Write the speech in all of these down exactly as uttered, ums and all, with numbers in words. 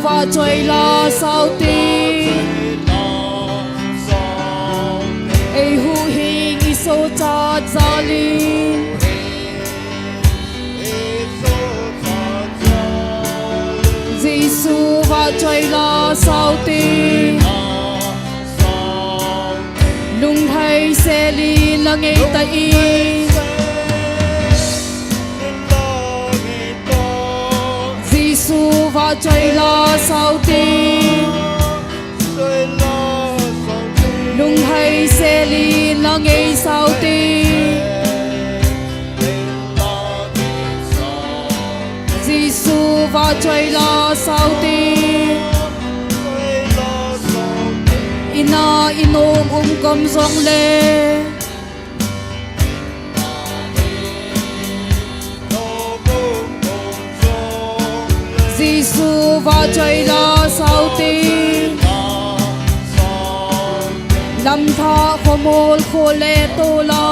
Vahchoi la sao te. Eihuhhing i sochat jal in. Jesu vahchoi la sao te. Lunglhai sel in la ngei ta in. Jesu vahchoi la sao te. Lunglhai sel in la ngei sao te. Jesu vahchoi la sao te. Ina i nom um kom jongle. Jesu vahchoi la sao te. Lamlhah khomol kho le tola.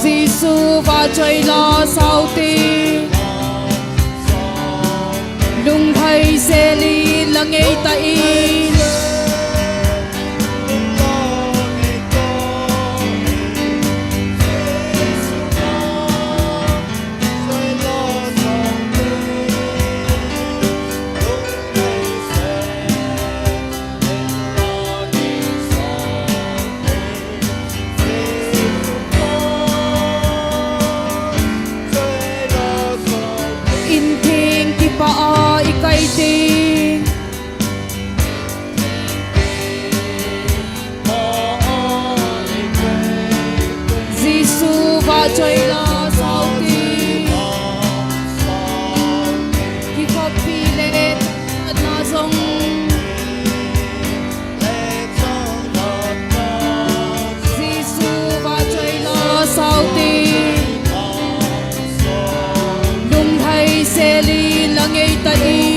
Jesu vahchoi la sao te. Lunglhai sel in la ngei ta in. Inthing kipah a i kai ding. Jesu vahchoi la sao te. Kikhopi le na jong. Jesu vahchoi la sao te. Lunglhai sel in la ngei ta in.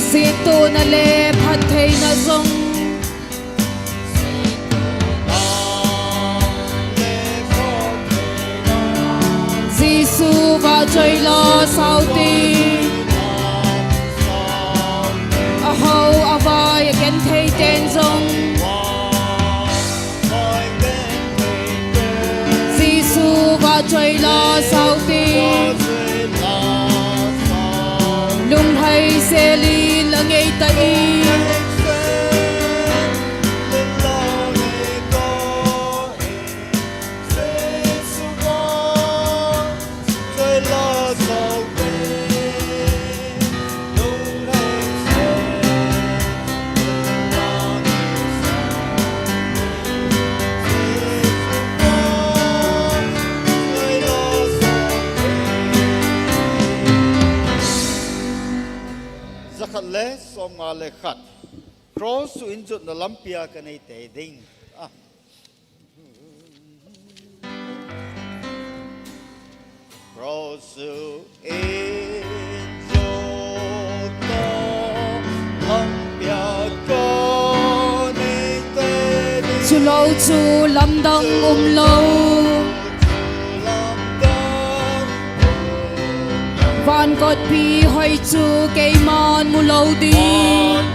Sietona le phattheina jong. Jesu vahchoi la sao te. Ahao avai a genthei ten jong. Jesu vahchoi la sao te. Lunglhai sel in la ngei ta in. Jakhat le somnga le khat. Cross suh injotna lampia kanei tei ding. Ah. Cross suh injotna lampia kanei tei ding. Chulou chu lamdang umlou. Van kotpi hoi chu keiman mulou ding.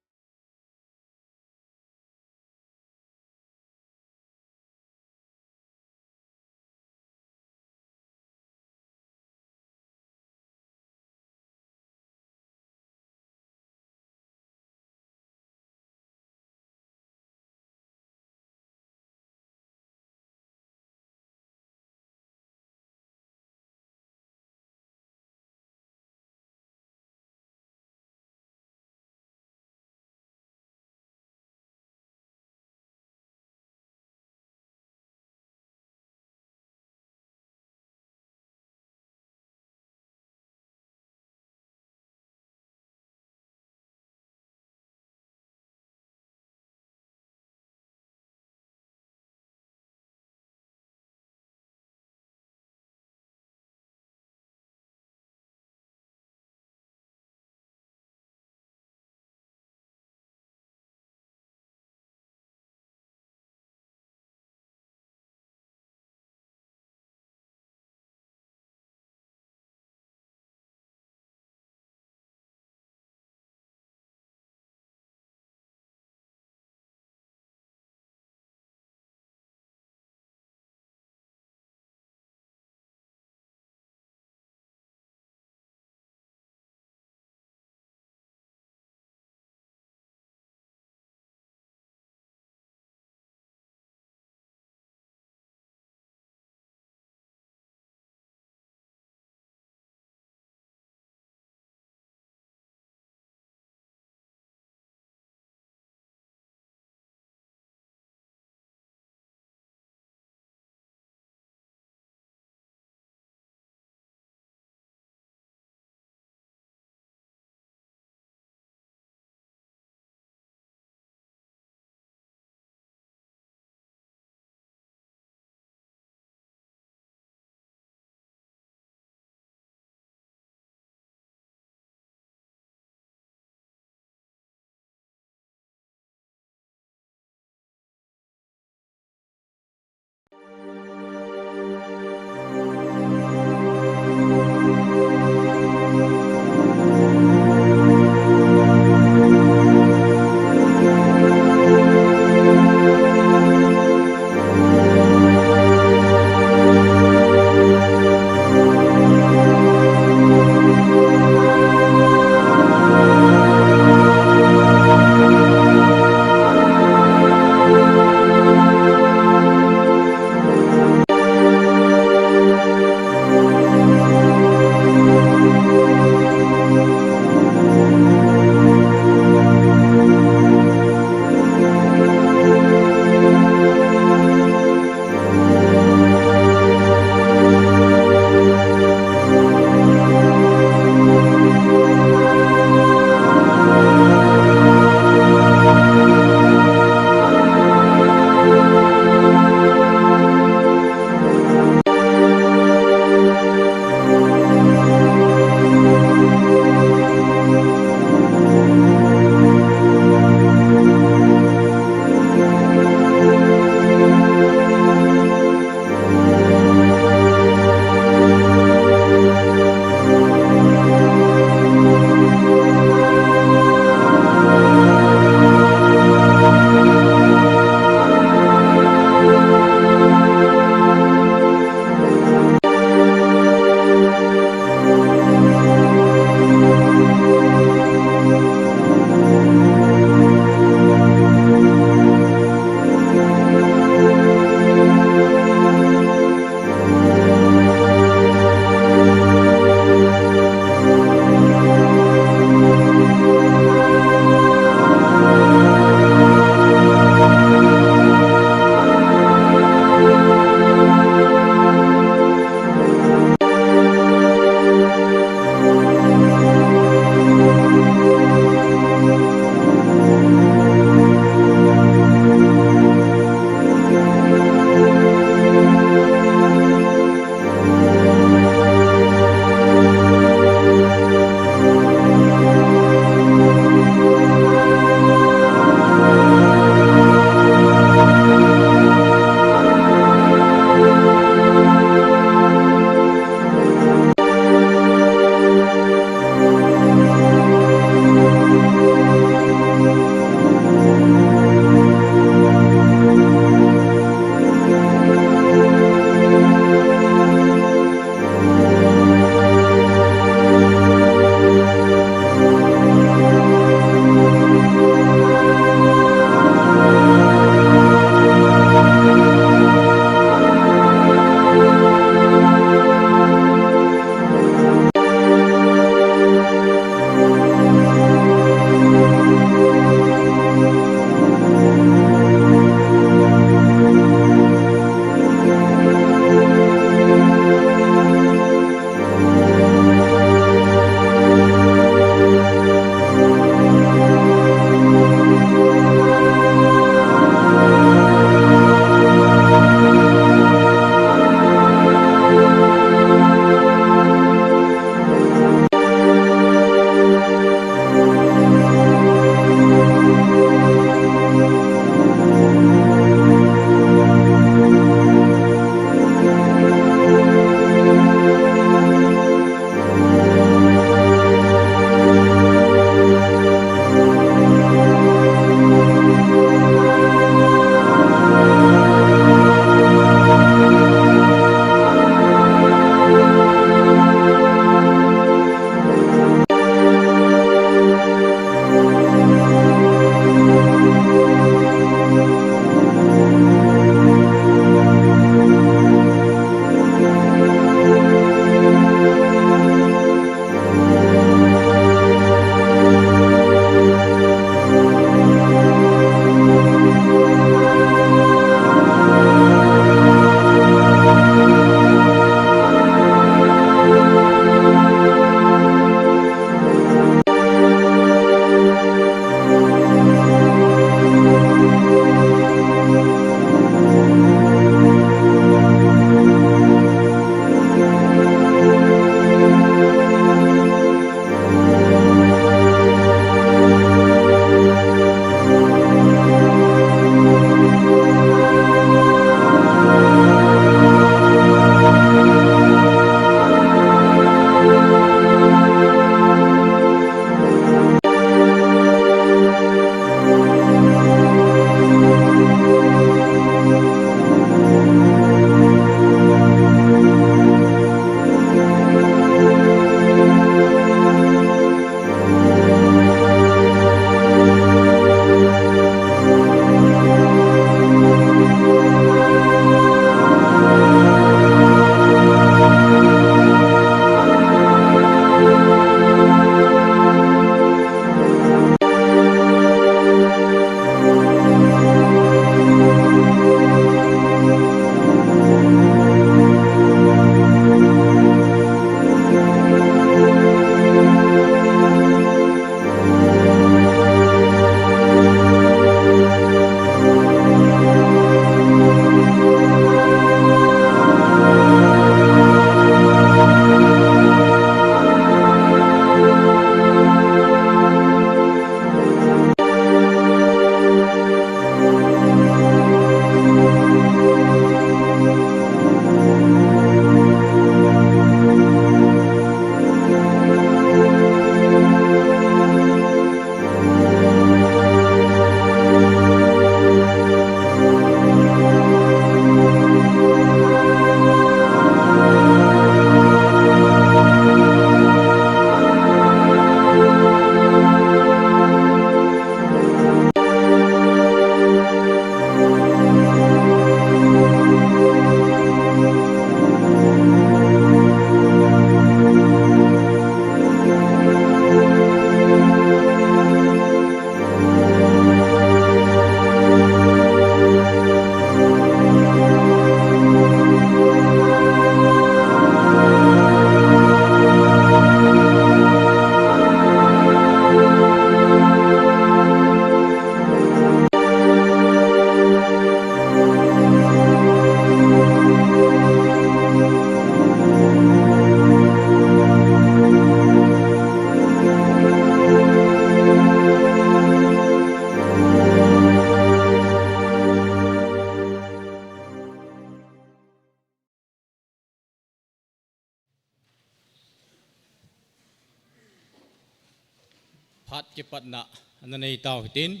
Phat kipatna ana nei tau hitin.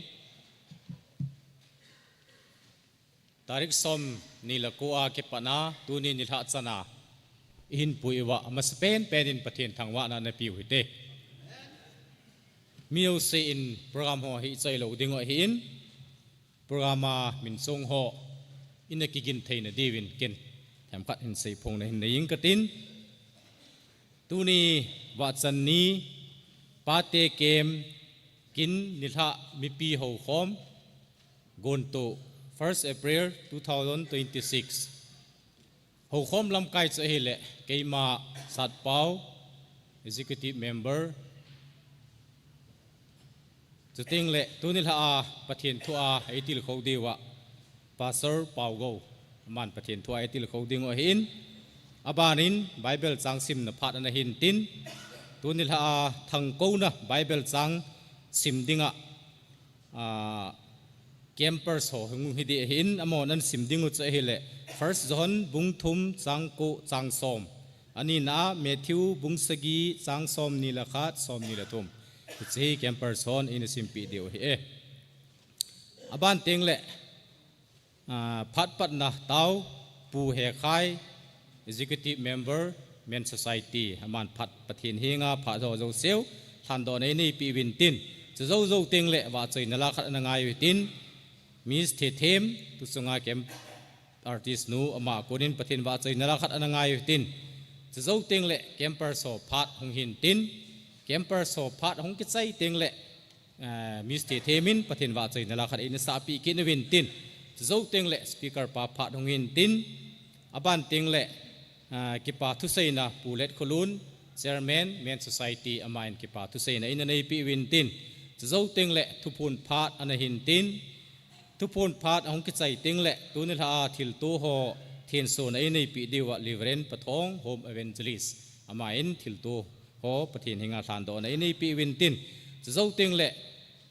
Tarik som ni le ko a kipatna tuni nilhah chana ihin pui uva amasapen pen in Pathen thangvahna ana piu hite. Mi jouse in program ho hi ichai lou ding u ahin, program a min sung ho ina kigin theina diuvin ken themkhat hin seiphongna hin nei ing katin. Tuni vahchan ni, pate kem, kin nilhah mipi houkhom, gontoh, first April two thousand twenty-six. Houkhom lamkai chu ahile, keima Satpao, Executive Member, chuteng le tuni lha a Pathen thu a eitilkhou diuva Pastor Paugou, aman Pathen thu a eitilkhou ding u ahin, abanin Bible chang simna phat ana hin tin, tuni lha a thangkouna Bible chang sim dinga, a, campers ho hung hi ding ahin, amahon ana sim ding u chu ahile, First John bung thum chang ko chang som. Anina a Matthew bung sagi chang som ni le khat, som ni le thum. Hiche hi campers hon eina simpeh diu ahi e. Aban teng le, a, phat patna tau, Pu Hekhai, Executive Member, Men Society, aman phat Pathen henga phat ho jouse u lhandohna eipeh uvin tin. Chujou jou teng le vahchoina la khat ana ngai u hitin. Miss Thethem, tuchunga camp artist nu, ama konin Pathen vahchoina la khat ana ngai u hitin. Chujou teng le campers ho phat hung hin tin. Campers ho phat hung kichai teng le, eh, Miss Thethem in Pathen vahchoina la khat eina sahpeh kit uvin tin. Chujou teng le speaker pa phat hung hin tin. Aban teng le, ah, kipa thuseina Pu Letkholun, Chairman, Men Society, aman kipa thuseina eina neipeh uvin tin. Chujou teng le thuphon phat ana hin tin. Thuphon phat ahung kichai teng le, tuni lha a thilto ho thensona eina neipeh diuva Reverend Pathong, Home Evangelist, aman thilto ho Pathen henga lhandohna eina neipeh uvin tin. Chujou teng le,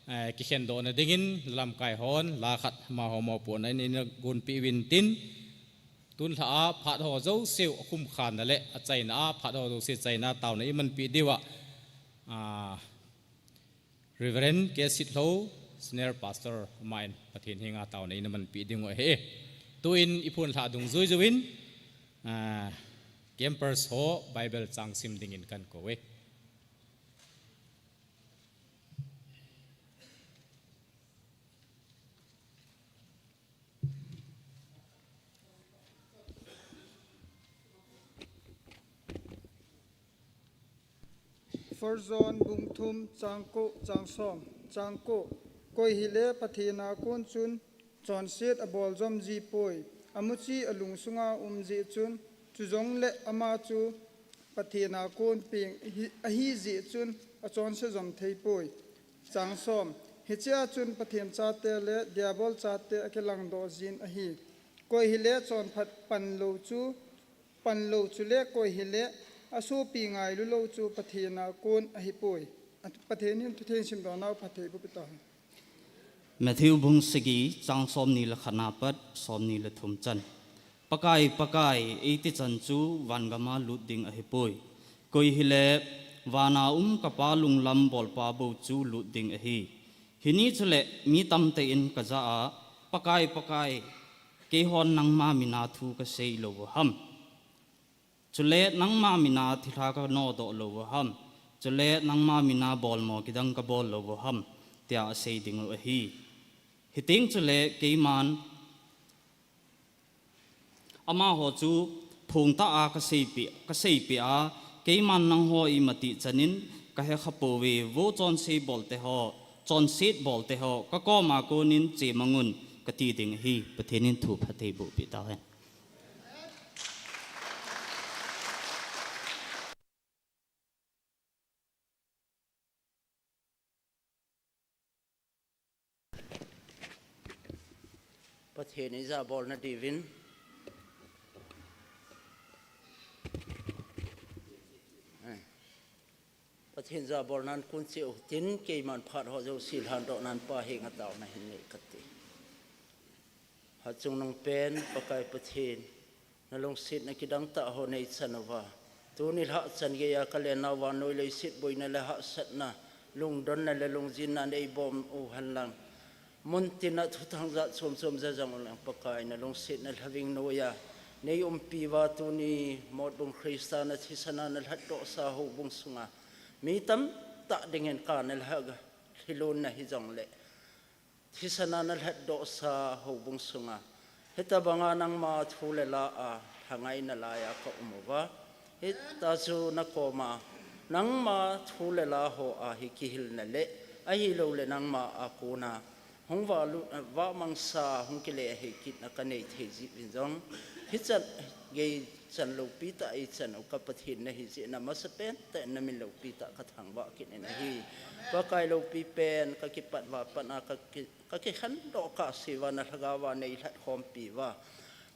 eh, kikhendohna dingin lamkai hon la khat amaho mopohna eina, eina gonpeh uvin tin. Tun lha a phat ho jouse u akhum khanna le achaina a phat ho jouse chaina taona eimanpeh diuva, a, Reverend K. Sitlhou, Senior Pastor, aman Pathen henga taona eina manpeh ding u ahi. Tuin iphon lha dungjui jouvin, a, campers ho Bible chang sim dingin kakou e. First John bung thum chang ko chang som, chang ko. Koi hile Pathen a kon chun chonset abol jom ji poi. Amuchi alungsunga um jeh chun, chujongle ama chu Pathen a kon peng ahi, ahi jeh chun achonse jom thei poi. Chang som. Hichea chun Pathen chate le Diabol chate akilangdoh jin ahi. Koi hile chonphat pan lou chu, pan lou chule koi hile asopi ngailu lou chu Pathen a kon ahipoi. Pathen in thutheng simdoh nau phatthei boh peh tahen. Matthew bung sagi chang som ni le khat na pat som ni le thum chan. Pakai, Pakai, eiti chan chu van gama lut ding ahipoi. Koi hile, vana um ka Pa lunglam bolpa bou chu lut ding ahi. Hini chule, mi tamtah in ka jah a, Pakai, Pakai, keihon nangma mina thu ka sei lou u ham. Chule, nangma mina thilha ka nodoh lou u ham. Chule, nangma mina bolmo kidang ka bol lou u ham, tia asei ding u ahi. Hiteng chule, keiman, amaho chu phongtah a ka seipeh, ka seipeh a, keiman nangho ima ti chanin ka hekha pouve, vo chonse bolte ho, chonset bolte ho, ka koma konin chemangun ka ti ding ahi. Pathen in thu phatthei boh peh tahen. Pathen in jabolna diuvin. Pathen jabolnan kon cheh u hitin keiman phat ho jouse lhandohnan Pa henga taona hin nei kate. Hatchungnung pen, Pakai Pathen, nalungsetna kidang tah ho neichan uva. Tuni lhah chan geiya kalen nau vannoi leiset boina le hahsatna, lungdonna le lungjinna neibom u henlang. Muntina thuthang jat chom chom ja jong u lang Pakai nalungsetna lhaving noiya neiumpi uva tuni Motbung Christa nathisana nalhatdohsa houbung sunga mi tamtah dingin kana lhilunna hijongle thisana nalhatdohsa houbung sunga hitobanga nangma thu le la a lhangaina laiya kaum uva, hita chu nakoma nangma thu le la hoa hi kihilna le ahilouleh nangma a kona hung vahlut, vahmangsa hung kile hei kitna kanei thei jeh uvin jong hichan gei chan loupitah a ichan u ka Pathen nahi jeh in amasapen tah in namin loupitah kathangvah kit in ahi. Pakai loupi pen kakipat uva pat a kaki, kakikhendoh kahse uva nalhagao a neilhatkhompi uva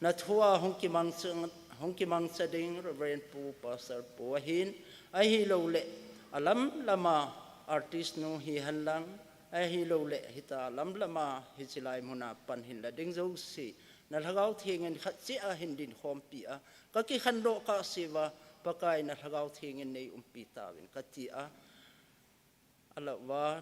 nathua hung kimangcha, hung kimangcha ding Reverend Pu, Pastor Pu ahin, ahilouleh alam lama artist nu hihen lang, ahilouleh hita lam lama hiche lai muna pan hinla ding jouse nalhagao thengin khat cheh a hin dinkhompi a kakikhendoh kahse uva Pakai nalhagao thengin neiumpi tauvin kati a, alah uva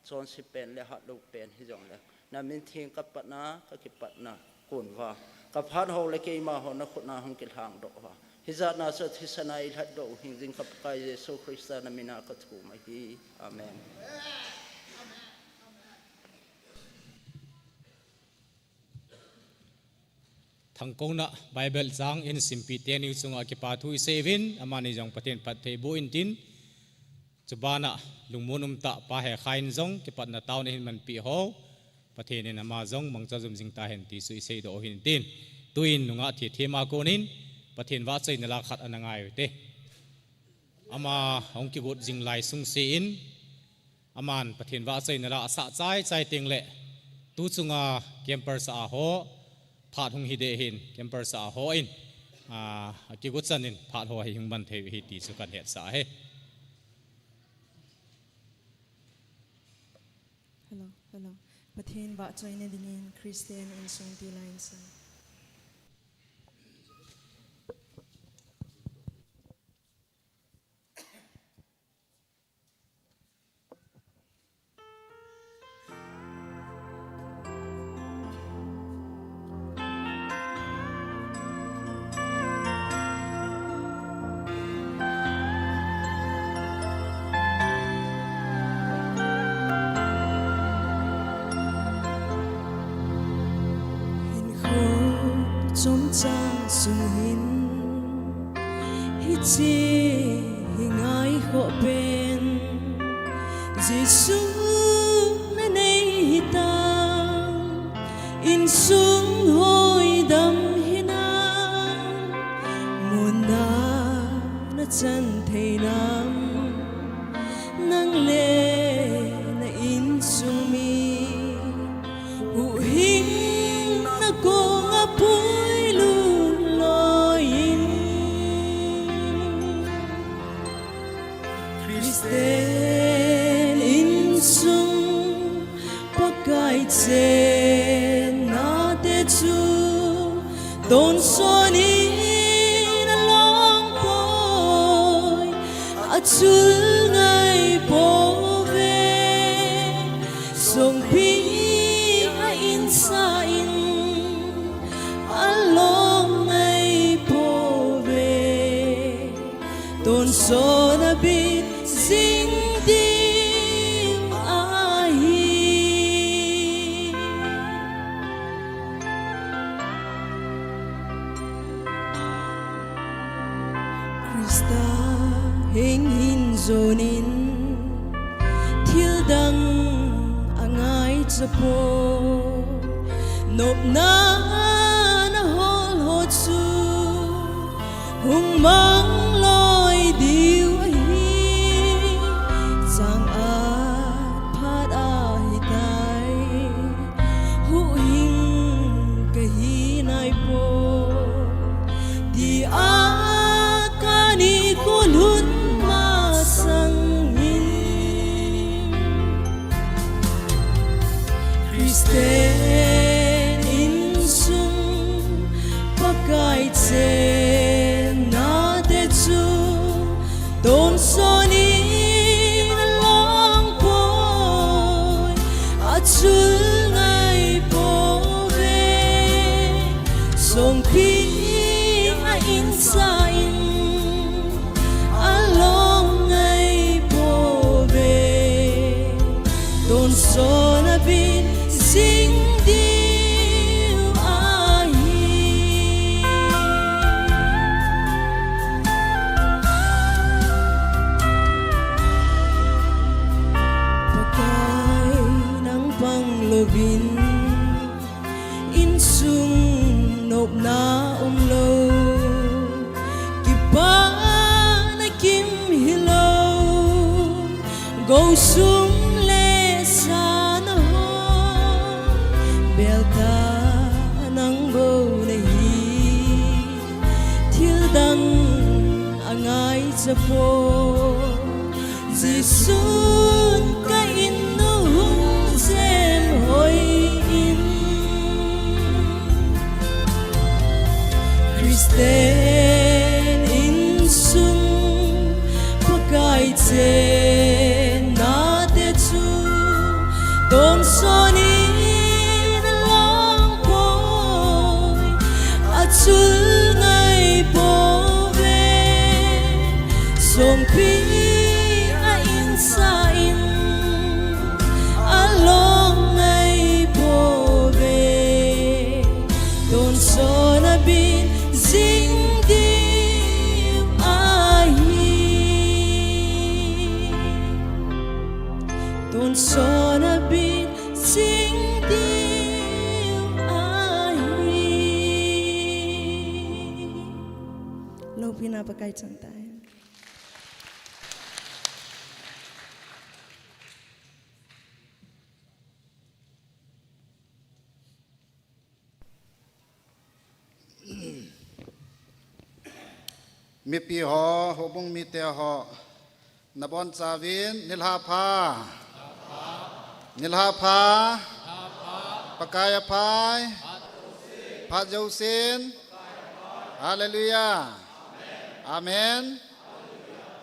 chonse pen le hatlou pen hijongle namin theng kapatna, kakipatna kon uva kaphat ho le keima ho nakhutna hung kilhangdoh uva hijatna chu thisana eilhatdoh u hingjing ka Pakai Jesu Christa namina kathum ahi. Amen. Thangkona Bible chang in simpite ni chunga kipa thu isei uvin, amani jong Pathen phatthei boh intin, chubana lungmon umtah Pa Hekha in jong kipatna taona hin manpeh ho, Pathen in ama jong mangcha jom jing tahen ti chu iseidoh u hintin, tuin nungah thethem a konin Pathen vahchoina la khat ana ngai ute. Ama hung kigot jing lai sungse in, aman Pathen vahchoina la asah chai chai tengle, tu chunga campers a ho phat hung hiding ahin, campers a ho in, a, akigot chan in phat ho hi hung man thei u ahi ti chu kahin hetsah ahi. Hello, hello. Pathen vahchoina dingin Christian insung ti lai in sa. Hinkho chomcha sung hin hiche hi ngaikhoh pen, Jesu nanei hitam, insung hoidam hinam, muna nachan thei nam, nang le na insung mi, huhhingna kong a puilut loi in. Christian insung Pakai chenna te chu tonsot in along poi, achul ngai pouve. Songpi a insa in along ngai pouve. Tonsot a bit jing ding ahi. Christa heng hin jon in thil dang angaicha poi, nopna nahol ho chu hung mang loi diu ahi. Chang at phat ahitai, huhhing kahi nai poi, tia kani kol hut masang in. Christian insung Pakai chenna Songpi a insa in along ngai pove, tonsot a bin sing diu ahi. Pakai nang pang louvin, insung nopna umlou, kipana kim hilou, gousung le sana ho, belta nang bou nahi, thil dang angai chapo. Jesun ka in nu hung sem hoi in, Christian insung Pakai chenna te chu tonsot in along poi, achul ngai pove. Songpi a insa in along ngai pove, tonsot a bin sing diu ahi. Tonsot a bin sing diu ahi. Loupina Pakai chang tai. Mipi ho, houbung mite ho, nabonchauvin nilhah pha. Nilhah pha. Pakai aphai. Phat jousen. Hallelujah. Amen.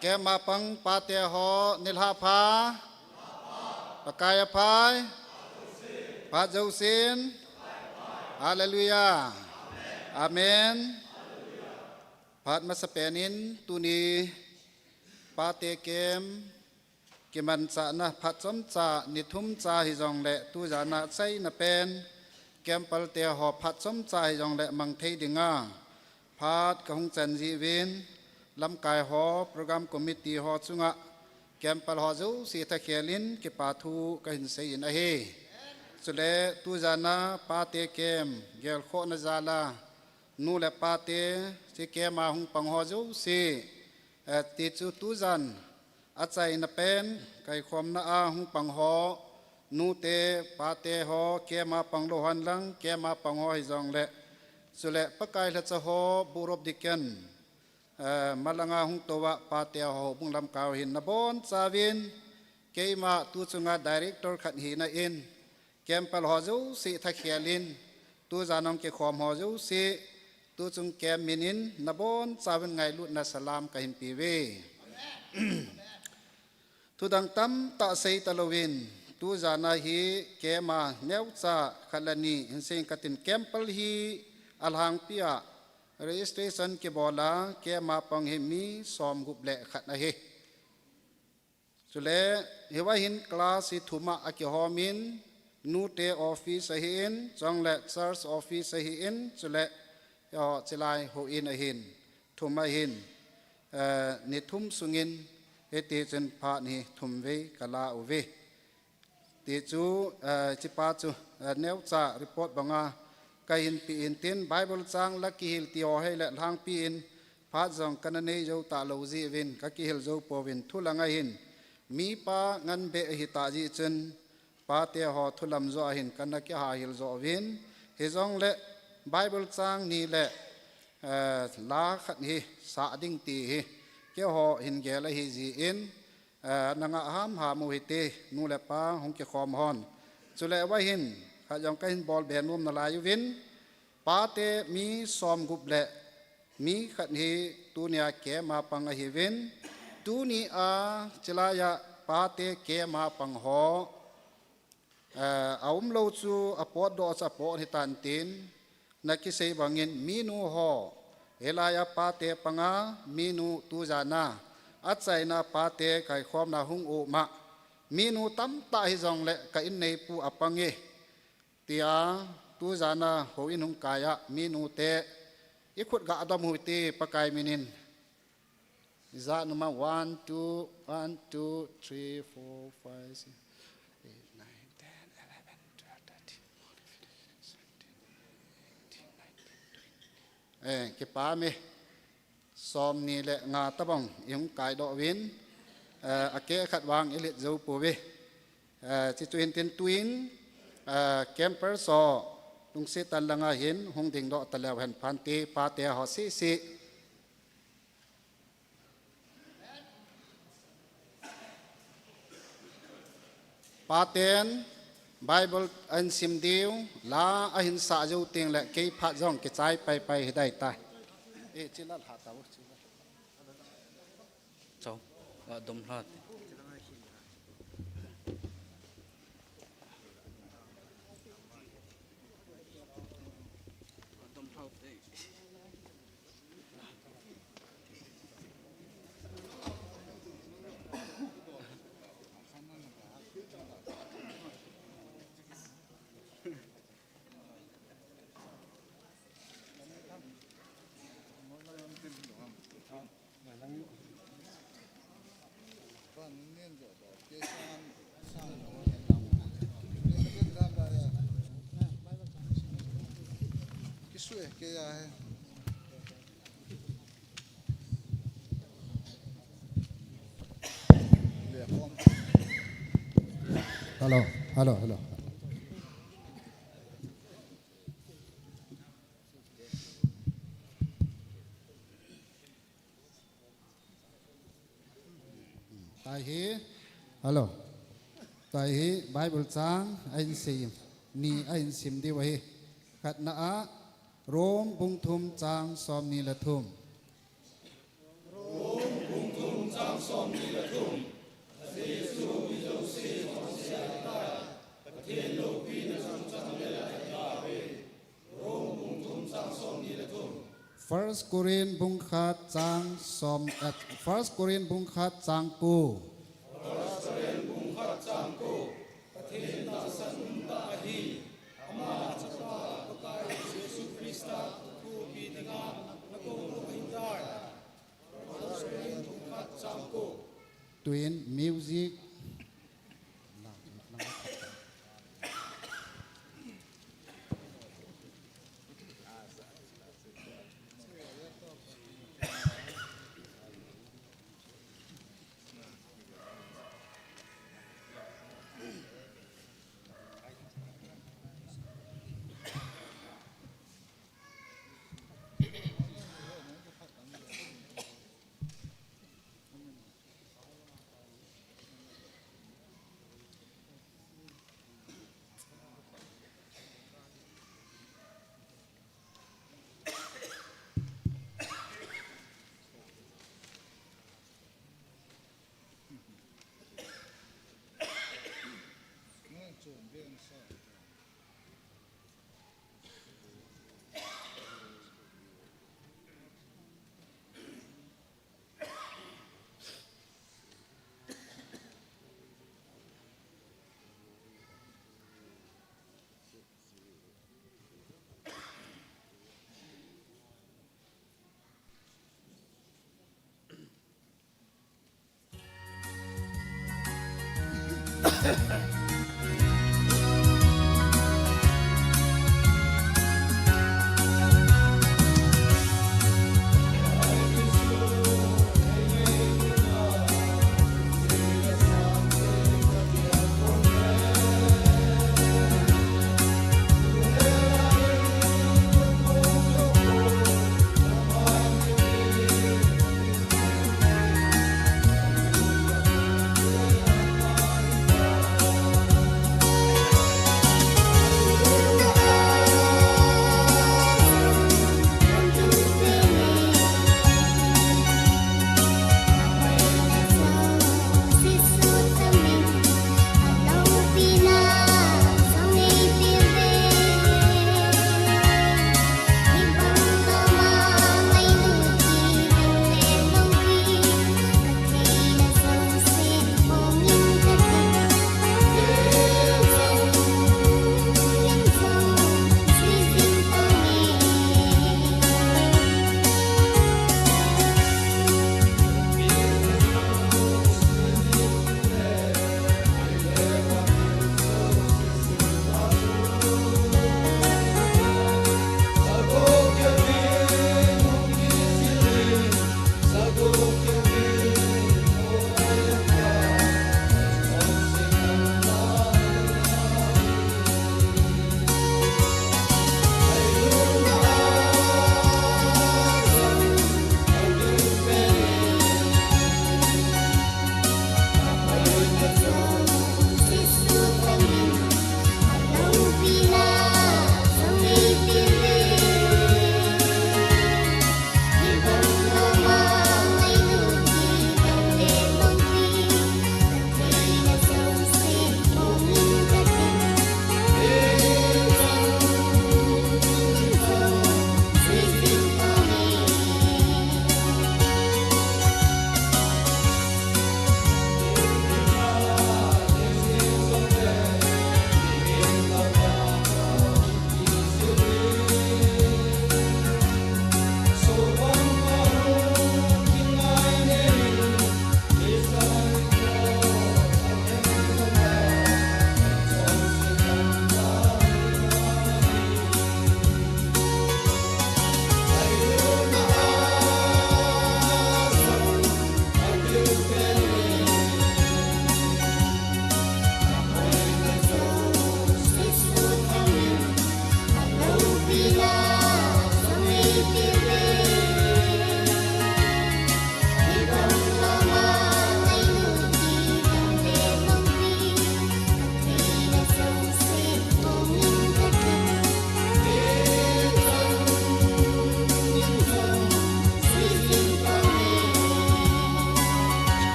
Keima pang pate ho nilhah pha. Pakai aphai. Phat jousen. Hallelujah. Amen. Phat masapen in tuni pate camp kimanchahna phat chomcha, ni thum cha hijongle tujan a achaina pen, campal te ho phat chomcha hijongle mang thei dinga phat kahung chan jiuvin, lamkai ho, program committee ho chunga, campal ho jouse thakhel in kipa thu kahin sei in ahi. Chule tujan a pate camp gelkhohna jal a, nu le pate, hiche camp a hung pang ho jouse, eh, tichu tujan achaina pen, kaikhomna a hung pang ho, nute, pate ho, camp a pang lou hon lang, camp a pang ho hijongle, chule Pakai lhacha ho, Board of Deacon, eh, malanga hung touva pate ho, houbung lamkai ho hin nabonchauvin, keima tuchunga director khat hina in, campal ho jouse thakhel in, tujan a hung kikhom ho jouse, tuchung camp min in nabonchauvin ngailutna salam kahin peuve. Thudang tamtah sei talouvin, tujan a hi camp a neocha khat le ni hin sei inge katin, campal hi alhangpi a registration kibol a camp a pang hi mi somgup le khat ahi. Chule hiva hin class hi thum a akihom in, nute office ahin, chule church office ahin, chule, o, chilai houin ahin, thum ahin, eh, ni thum sungin, hitichun phat hi thum vei kala uve. Tichu, eh, hichepa chu, eh, neocha report banga kahin pe intin, Bible chang la kihil ti ho hile lhangpi in, phat jong kana nei jou talou jeh uvin kakihil jou pouvin, thu langa hin mipa ngan beh ahitah jeh chun, pate ho thu lam joh a hin kana kihahil joh uvin, hijongle Bible chang ni le, eh, la khat hi sah ding ti hi keiho hin gel ahi jeh in, eh, nanga hamham u hite, nu le pa hung kikhom hon. Chule vahin khat jong kahin bolbe nom nalai uvin, pate mi somgup le mi khat hi tunia camp a pang ahiuvin, tunia chilai a pate camp a pang ho, eh, aumlou chu apotdoh chu apot hitan tin, Na kisei bangin minu ho, hilai a pate panga minu tujana, achaina pate kaikhomna hung um a, minu tamtah hijongle ka inneipu apang e, tia tujana houin hung kai a minu te, i khut ga dom u hite Pakai minin. Ijat nom a, one, two, one, two, three, four, five, six, eight, nine, ten, eleven, twelve, thirteen, fourteen, fifteen, sixteen, eighteen, nineteen, twenty. Eh, kipah e. Somni le nga tabang i hung kaidoh uvin, eh, akeh khat vang i let jou pouve. Eh, chuti chun tin tuin, eh, campers ho lungset tah langa hin hung dingdoh taleu hen, pante, pate ho sese. Paten Bible ahin sim diu, la ahin sah jou tengle kei phat jong kichai paipai hidai tai. Eh, chila lha tau, chila. Chau, va dom lha te. Hello, hello, hello. Tahi, hello. Tahi Bible chang ahin sim, ni ahin sim diu ahi. Khatna a, Rome bung thum chang somni le thum. Rome bung thum chang somni le thum. Jesu mi jouse jong sia tai. Pathen loupina chang chang le la ta ve. Rome bung thum chang somni le thum. First Corinth bung khat chang som, eh, First Corinth bung khat chang ko. First Corinth bung khat chang ko. Pathen tahsan umtah ahi. Ama chapa Pakai Jesu Christa athopi dinga nakou lou ahitai. First Corinth bung khat chang ko. Tuin music.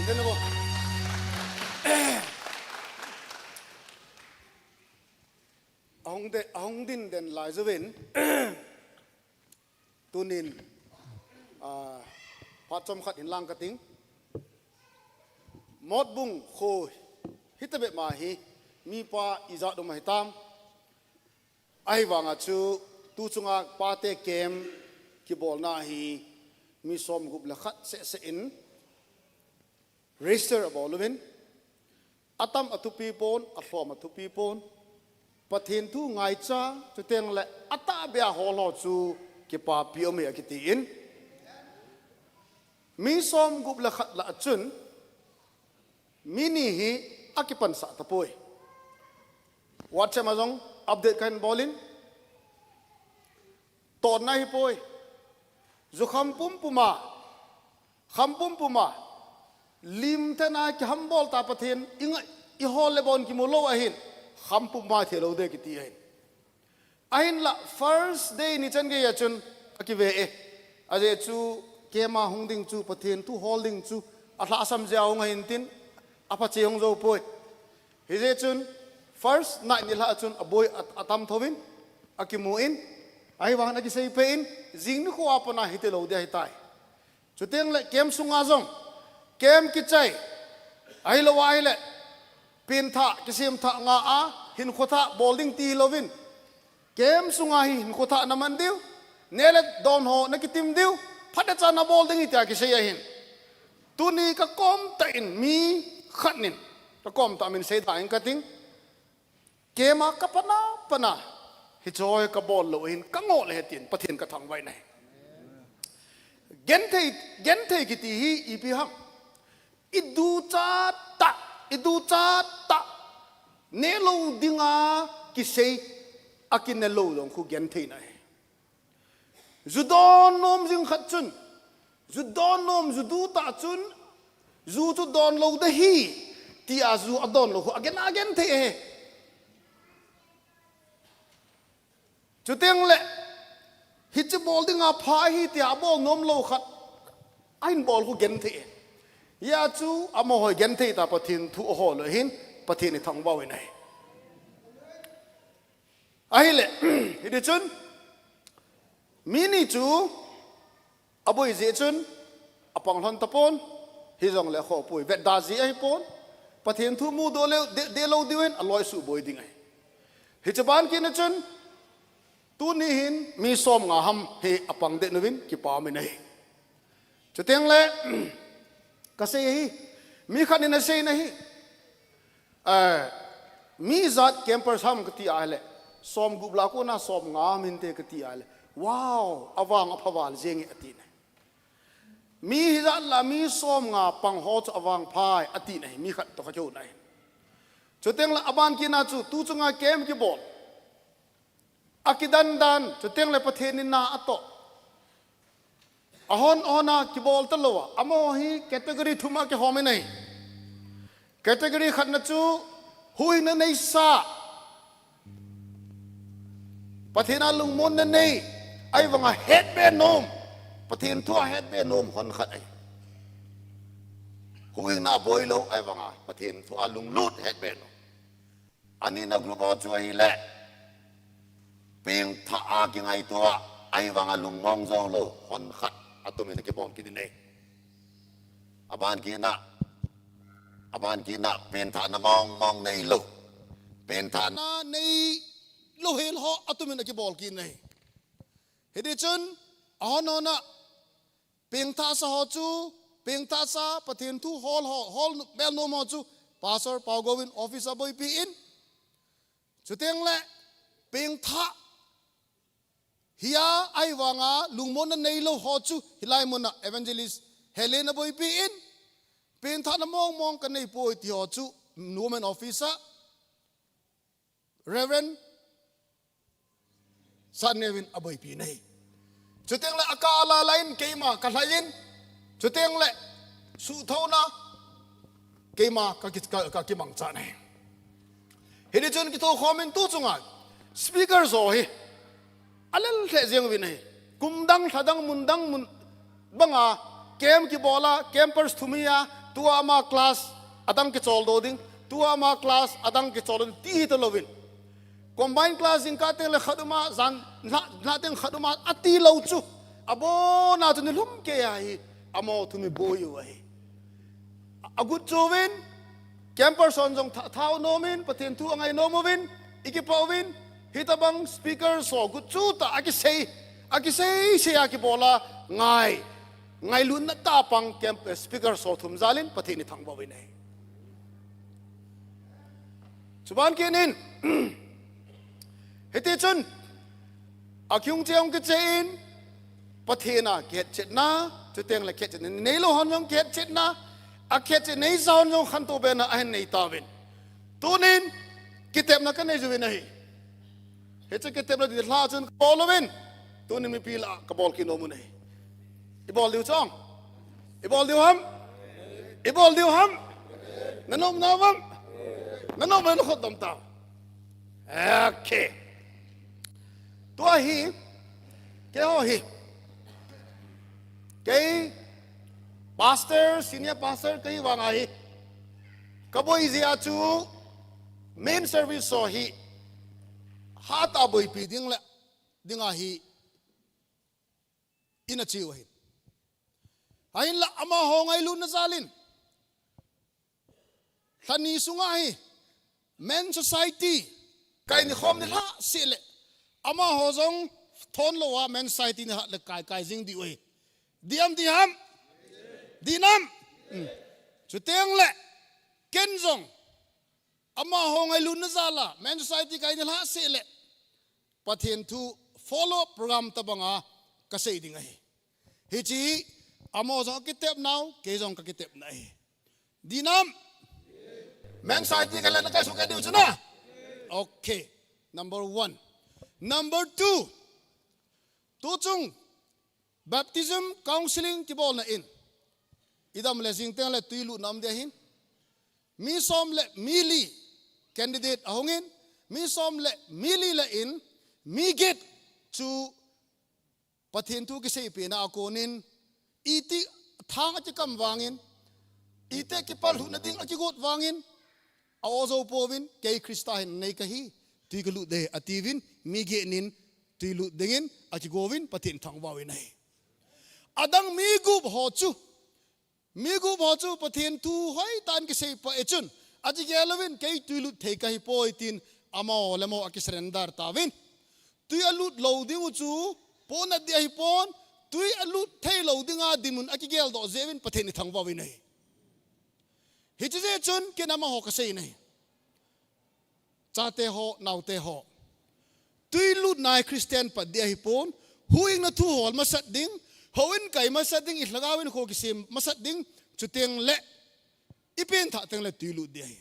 Then abo. Ahung de, ahung din den lai jouvin. Tunin, ah, phat chomkhat hin lang kating. Motbung kho hitabeh ma hi, mipa ijat um ahitam. Ahivanga chu, tu chunga pate camp kibolna hi, mi somgup le khat seh seh in, register abol uvin, atam athupi pon, alhom athupi pon, Pathen thu ngaicha, chuteng le atahbeh a hol ho chu kipapi um ahi akiti in. Mi somgup le khat lah a chun, mi ni hi akipansah tapoi. WhatsApp a jong update kahin bol in, tonna ahipoi. Ju kham pumpum a, kham pumpum a, lim tena kihambol ta Pathen, inga, ihol le bon kimu lou ahin, kham pumpum a thei lou de kiti ahin. Ahinla first day ni chan gei a chun akive e. Ajeh chu camp a hung ding chu, Pathen thu hol ding chu, alhahsam jeh a hung ahin tin, aphache hung jou poi. Hijeh chun first night nilhah a chun aboi a, atam thouvin, akimu in, ahivangin akisei peh in, jing nikho a pat a hiti lou ding ahitai. Chuteng le camp sunga jong, camp kichai, ahilou ahile, pengthah, kisemthah nga a, hinkho thah bol ding ti hilouvin, camp sunga hi hinkho thah na man diu, neh le don ho na kitim diu, phatecha na bol ding ahi tia kisei ahin. Tuni kakom tah in mi khat nin, kakom tah min seida in kating. Camp a kapan a, pan a, hiche hi kabol lou ahin, kangoh le hen tin, Pathen kathangvah in ahi. Genthei, genthei kiti hi ipi ham. Iducha tah, iducha tah. Neh lou dinga kisei, akineh lou jong khu gentheina ahi. Ju don nom jing khat chun, ju don nom, ju du tah chun, ju chu don lou ding ahi, tia ju adon lou khu, agen, agenthei ahi. Chuteng le, hiche bol dinga pha ahi tia abol nom lou khat, ahin bol khu genthei ahi. Hia chu amaho hi genthei tah a Pathen thu ahol u ahin, Pathen ithangvah u ahi. Ahile, hiti chun, mi ni chu, aboi jeh chun, apang lhon tapon, hijongle akhoh poi, vetda jeh ahipon, Pathen thu mudoh leu, de, de lou diuvin, aloi suhboi ding ahi. Hiche ban kit na chun, tuni hin, mi som nga ham hi apang den uvin, kipa um in ahi. Chuteng le, kasei ahi, mi khat nin asei in ahi, eh, mi ijat campers ham kati ahile, som gup lah a kona som nga ham hinte kati ahile, wow, avang apha val jenge ati in ahi. Mi hijat lah a mi som nga pang ho chu avangpha e ati in ahi, mi khat toh kakihou in ahi. Chuteng le aban kit na chu, tu chunga camp kibol. Akidan dan, chuteng le Pathen in na atoh. Ahon hon a kibol talou a, amaho hi category thum a kihom in ahi. Category khat na chu, huhhingna neisa. Pathen a lungmonna nei, ahivanga hetbe nom. Pathen thu a hetbe nom hon khat ahi. Huhhingna boi lou, ahivanga Pathen thu a lunglut hetbe nom. Ani na group ho chu ahile, pengthah a kingaito a, ahivanga lungmong jou lou, hon khat, atumin akibol kit in ahi. Aban kit na, aban kit na, pengthahna mong mong neilou. Pengthahna neilou hel ho, atumin akibol kit in ahi. Hiti chun, ahon hon a, pengthahsa ho chu, pengthahsa, Pathen thu hol ho, hol mel nom ho chu, Pastor Paugou in office a aboipi in. Chuteng le, pengthah, hia ahivanga lungmonna neilou ho chu, hilai mun a Evangelist Helen aboipi in. Pengthahna mong mong kanei poi ti ho chu, Women Office a, Reverend Satneo in aboipi in ahi. Chuteng le akah a la la in keima kalhai in. Chuteng le suhthouna keima ka ki, ka, kakimangcha in ahi. Hiti chun kithokhom in tu chunga speaker jo hi alel lheh jeng uvin ahi. Kum dang, lha dang, mun dang, mun banga camp kibol a, campers thum hi a, Tua ama class adang kichol do ding, tua ama class adang kichol do ding, ti hi ta louvin. Combine class jingkah teng le khat uma, jan, na, na teng khat uma, ati lou chu. Abona chu nilhum kei a hi, amaho thu mi boi u ahi. Agut chu vin, campers hon jong tha, thao nom in, Pathen thu angai nom uvin, i kipah uvin, hitabang speaker ho gut chu ta, akisei, akisei, sei a kibol a, ngai, ngailutna tah a pang camp, eh, speaker ho thum jal in, Pathen i thangvah uvin ahi. Chuban kit in, hiti chun, akihung cheh hung kicheh in, Pathen a kihetchetna, chuteng le kihetchetna neilou hon jong kihetchetna, akihetchet neisa hon jong khantou bena ahin nei tauvin. Tunin, kitepna kanei jiuvin ahi. Hiche kitepna ding lha chun kabol uvin. Tunin mipi lah a kabol kit nom u ahi. I bol diu chong. I bol diu ham. I bol diu ham. Na nom nau ham. Na nom le na khut dom tau. Okay. Tua hi, keiho hi, kei pastor, senior pastor kahi vang a hi, kaboi jeh a chu main service ho hi hatah a boipi ding le, ding a hi, ina cheu ahin. Ahinla amaho ngailutna jal in, lha ni sunga hi, Men Society, kai ni khom ni lha seh le, amaho jong thon lou a Men Society ni lha le kai, kai jing diu ahi. Di am di ham? Di nam? Hmm. Chuteng le, ken jong, amaho ngailutna jal a, Men Society kai ni lha seh le, Pathen thu follow up program tabang a kasei ding ahi. Hiche hi, amaho jong akitep nau, kei jong kakitep na ahi. Di nam? Men Society kai le na kai sukeh diu chu na. Okay. Number one. Number two. Tuchung baptism counseling kibolna in, i dam le jing teng le tui lutna um ding ahin. Mi som le mi li candidate ahung in, mi som le mi li le in, mi get chu Pathen thu kisei pena a konin, iti thang a kikam vangin, iti kipal lhutna ding a kigot vangin, a-o jou pouvin, kei Christa hinna nei kahi, tui kalut ding, atiuvin, mi get nin, tui lut dingin, akigouvin, Pathen thangvah uvin ahi. Adang mi gup ho chu, mi gup ho chu Pathen thu hoitah in kisei pah e chun, akigel uvin, kei tui lut thei kahi poi tin, amaho le amaho akisurrender tauvin. Tui alut lou ding u chu, ponat ding ahi pon, tui alut thei lou ding a dinmun akigel doh jeh uvin Pathen i thangvah uvin ahi. Hiche jeh chun, ken amaho kasei in ahi. Chate ho, naote ho. Tui lutna hi Christian pat ding ahi pon, huhhingna thu hol masat ding, houin kai masat ding, i lhagao in kho kisem masat ding, chuteng le, i pengthah teng le tui lut ding ahi.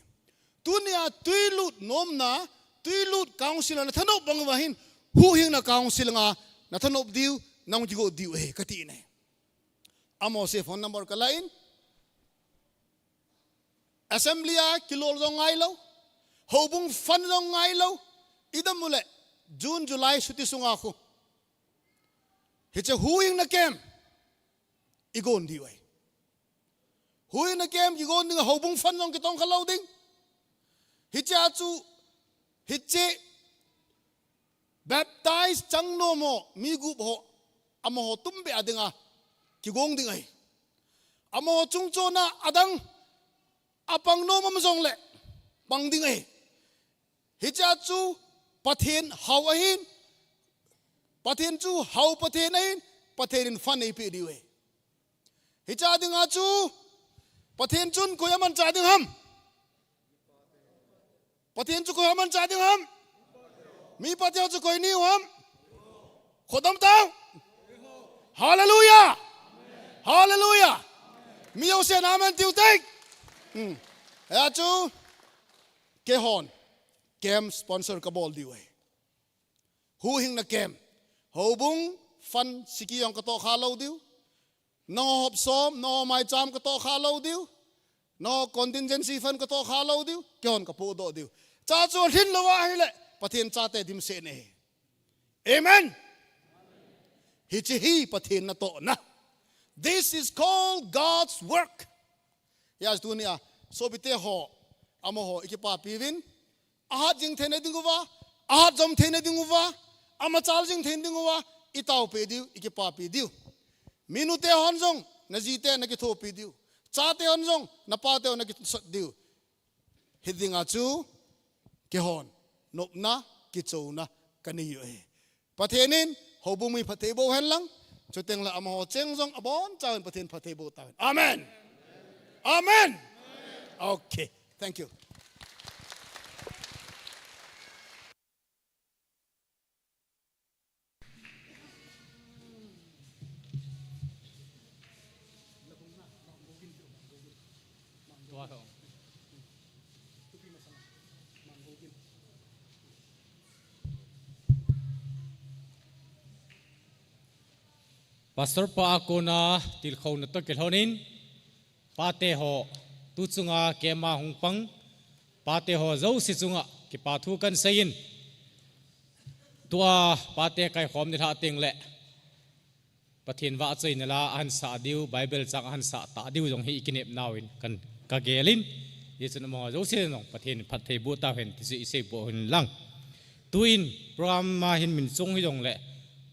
Tunia tui lut nomna, tui lut council a na thanop bang uva hin, huhhingna council a na thanop diu, nang kigot diu ahi, kati in ahi. Amaho se phone number kala in, Assembly a kilol jong ngai lou. Houbung fund jong ngai lou. I dam u le June, July suti sunga khu, hiche huhhingna camp i gon diu ahi. Huhhingna camp kigon ding a houbung fund jong kitong kha lou ding. Hiche a chu, hiche baptize chang nom ho, mi gup ho, amaho tumbeh a dinga kigong ding ahi. Amaho chungchon a adang, apang nom um jong le pang ding ahi. Hiche a chu Pathen hao ahin, Pathen chu hao Pathen ahin, Pathen in fund eipeh diu ahi. Hiche a dinga chu Pathen chun koi a manchah ding ham? Pathen chu koi a manchah ding ham? Mi pate ho chu koi nahiu ham? Kho dom tau. Hallelujah. Hallelujah. Mi jousen amen tiu tai. Hmm. Hia chu keihon camp sponsor kabol diu ahi. Huhhingna camp. Houbung fund siki jong katoh kha lou diu. Nangho hop som, nangho maicham katoh kha lou diu. Nangho contingency fund katoh kha lou diu. Keihon kapoh doh diu. Cha chu lhin lou ahile, Pathen chate dimset ahi. Amen. Hiche hi Pathen natohna. This is called God's work. Hia tunia sopite ho, amaho i kipapi uvin. Ahat jing theina dinguva, ahat jom theina dinguva, amachal jing theina dinguva i taopi diu, i kipapi diu. Minute hon jong, na jite na kithopi diu. Chate hon jong, na pate hon na kisot diu. Hidinga chu, kihon, nopna, kichouna, kanei u ahi. Pathen in, houbung mi phatthei boh hen lang, chuteng le amaho cheng jong abonchauvin Pathen phatthei boh tahen. Amen. Amen. Okay. Thank you. Pastor pa a kona tilkhouna toh kilhonin, pate ho, tu chunga keima hung pang, pate ho jouse chunga kipa thu kan seiyin. Tua pate kaikhom nilhah teng le, Pathen vahchoina la ahin sah diu, Bible chang ahin sah tah diu jong hi i kinepnau in kan, ka gelin. Hichun amaho jouse jong Pathen in phatthei boh tauhen ti chu i seiboh u hen lang. Tuin program a hin min chung hijongle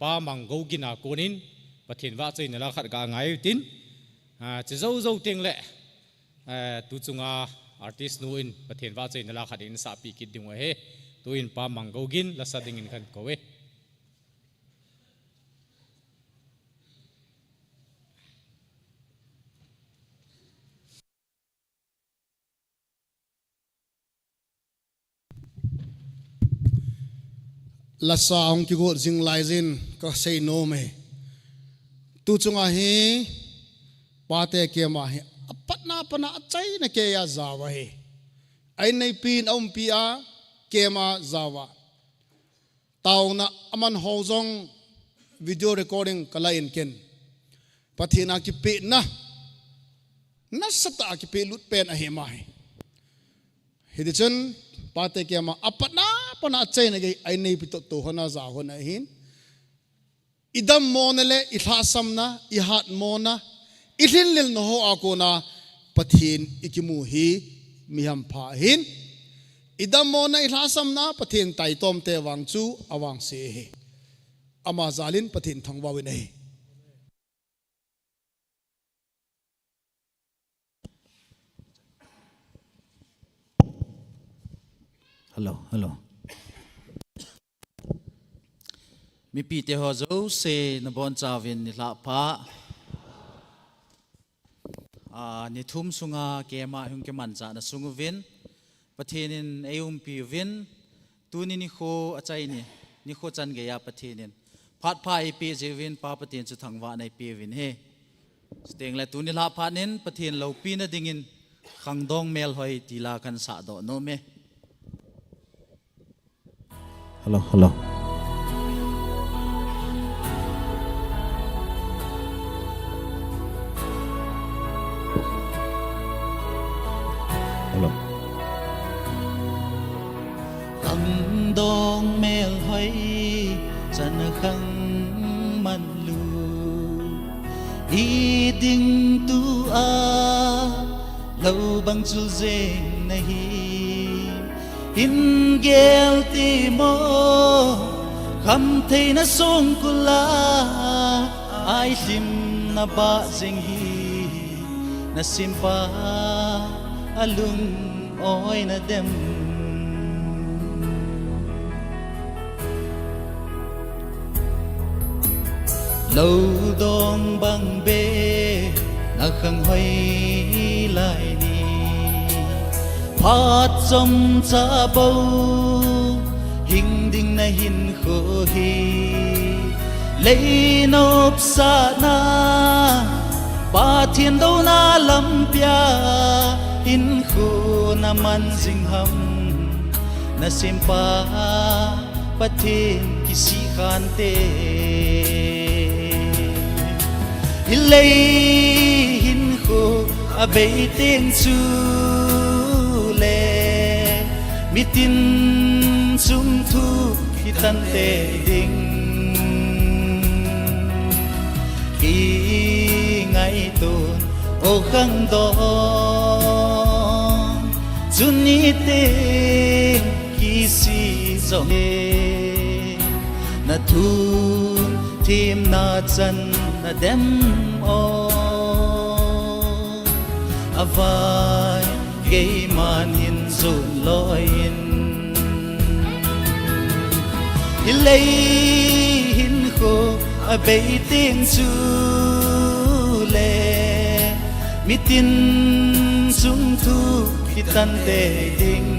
Pa Manggou Gin a konin Pathen vahchoina la khat ka ngai u tin. Ah, chu jou jou teng le, eh, tu chunga artist nu in Pathen vahchoina la khat in sahpi kit ding u ahi. Tuin Pa Manggou Gin lasa dingin kan kou e. Lasa hung kigot jing lai jin ka seinom e. Tu chunga hi pate keima hi apatna pana achaina keiya jao ahi. A inneipin aumpi a keima jao a. Taona aman ho jong video recording kala in ken. Pathen a kipehna, nasatah a kipehlut pen ahi mai. Hitichun, pate keima apatna pana achaina kei a inneipi toh tohon a jao hon ahin. I dammona le i lhahsamna, i hatmona, i lhinlelna ho a kona Pathen i kimu hi mi hampha ahin. I dammona, i lhahsamna Pathen taitomte vang chu avangse ahi. Ama jalin Pathen thangvah uvin ahi. Hello, hello. Mipite ho jouse nabonchauvin nilhah pha. Ah, ni thum sunga keima hung kimanchah na sung uvin Pathen in eiumpi uvin, tuni nikho achaini, nikho chan geiya Pathen in phat pha eipeh jeh uvin Pa Pathen chu thangvahna eipeh uvin ahi. Chuteng le tuni lhah phat in Pathen loupina dingin Khangdong Melhoi ti la kan sahdoh nom e. Hello, hello. Hello. Khangdong Melhoi chan khang man lu. I ding tua lou bang chul jeng nahi. Hin gel temo, khamtheina songkul a, ailhimna bah jeng hi, na simpa alung oina dem. Lou dong bang be na khang hoi lai ni. Phat chomcha bou hing ding na hinkho hi. Lei nopsahna, Pathen douna lampia hinkho na man jing ham, na simpa Pathen kisih khante. Hilei hinkho abei teng chule, mitin sung thu kitan tei ding. Kingaiton, o khangdong Tuni teng kisih jongle, na thum thim na chan na dem o. Avai keiman hin zun loi in, hilei hinkho abei teng chule, mitin chung thu kitan tei ding.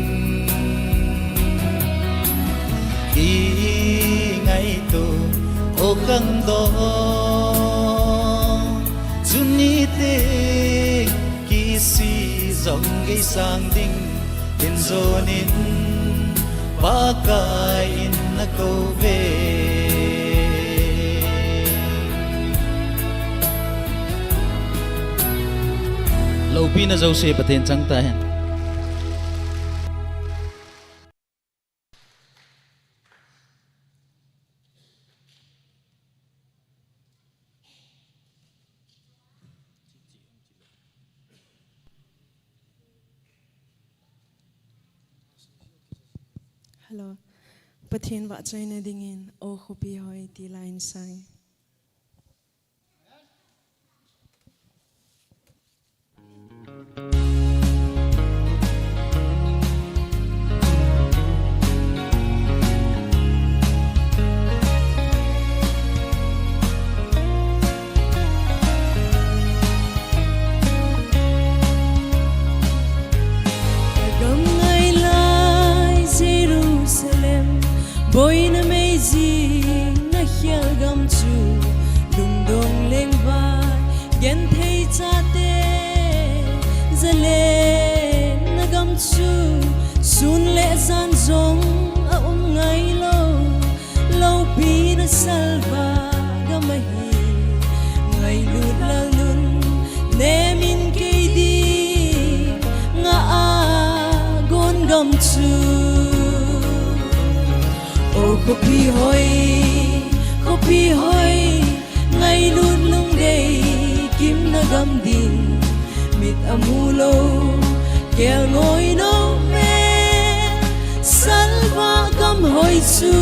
Kingaito o kangdong, tuni teng kisih jong gei sang ding, in zonin Pakai in na kou ve. Loupina jouse Pathen chang tahen. Hello. Pathen vahchoina dingin, O Khopi Hoi ti la in sang. Gam ngai lai Jerusalem, boina mei jing na khel gam chu, lungdong lengvai genthei chate jalen na gam chu, sun le jan jong a um ngai lou, loupina salvah gam ahi. Ngailut Lalnun nemin kei ding ngah a gon gam chu. O khopi hoi, khopi hoi, ngailut lungdei kim na gam ding, mit amu lou, kelngoi nomel, salvah gam hoi chu.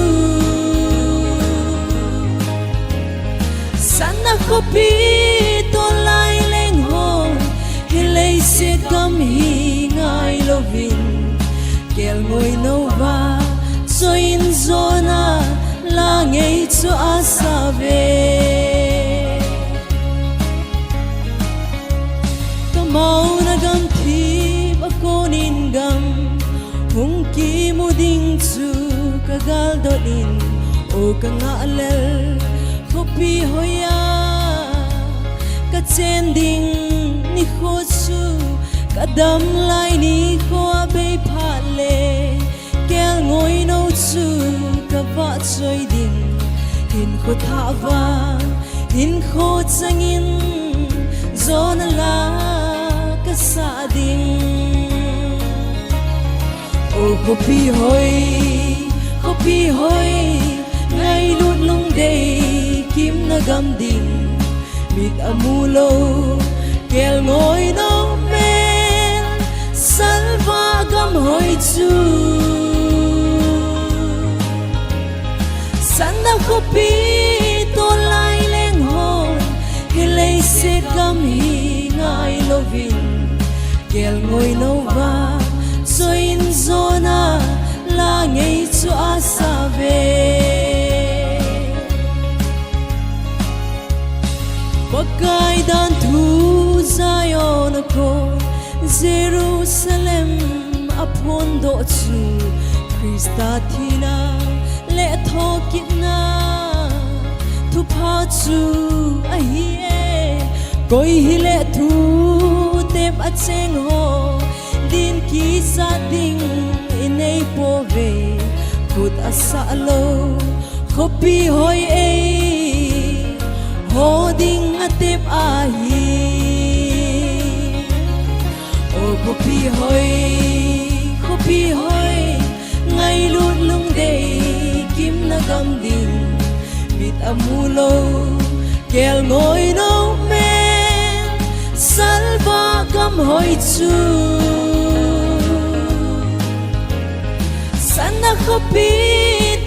Sana khopi tolai leng hon, hi leiset gam hi ngai louvin, kelngoi nouva choi in jona la ngei chu asa ve. Kamauna gamthip a konin gam hung kimu ding chu ka galdot in, o ka ngah lel khopi hoiya ka chen ding nikho chu, ka dam lai nikho abei phat le, kelngoi nou chu ka vahchoi ding, hinkho thah vang, hinkho changin, jona la ka sah ding. O khopi hoi, khopi hoi, ngailut lungdei kim na gam ding, mit amu lou, kelngoi nomel, salvah gam hoi chu. Sana khopi tolai leng hon, hi leiset gam hi ngai louvin, kelngoi nouva choi in jona la ngei chu asa ve. Pakai danthu Zion a kon, Jerusalem a phondoh chu, Christa thina le thokitna thupha chu ahi e. Koi hile thutep a cheng ho, din kisat ding inei pouve, khut asah lou khopi hoi ei ho ding atep ahi. O khopi hoi, khopi hoi, ngailut lungdei kim na gam ding, mit amu lou, kelngoi nomel, salvah gam hoi chu. Pi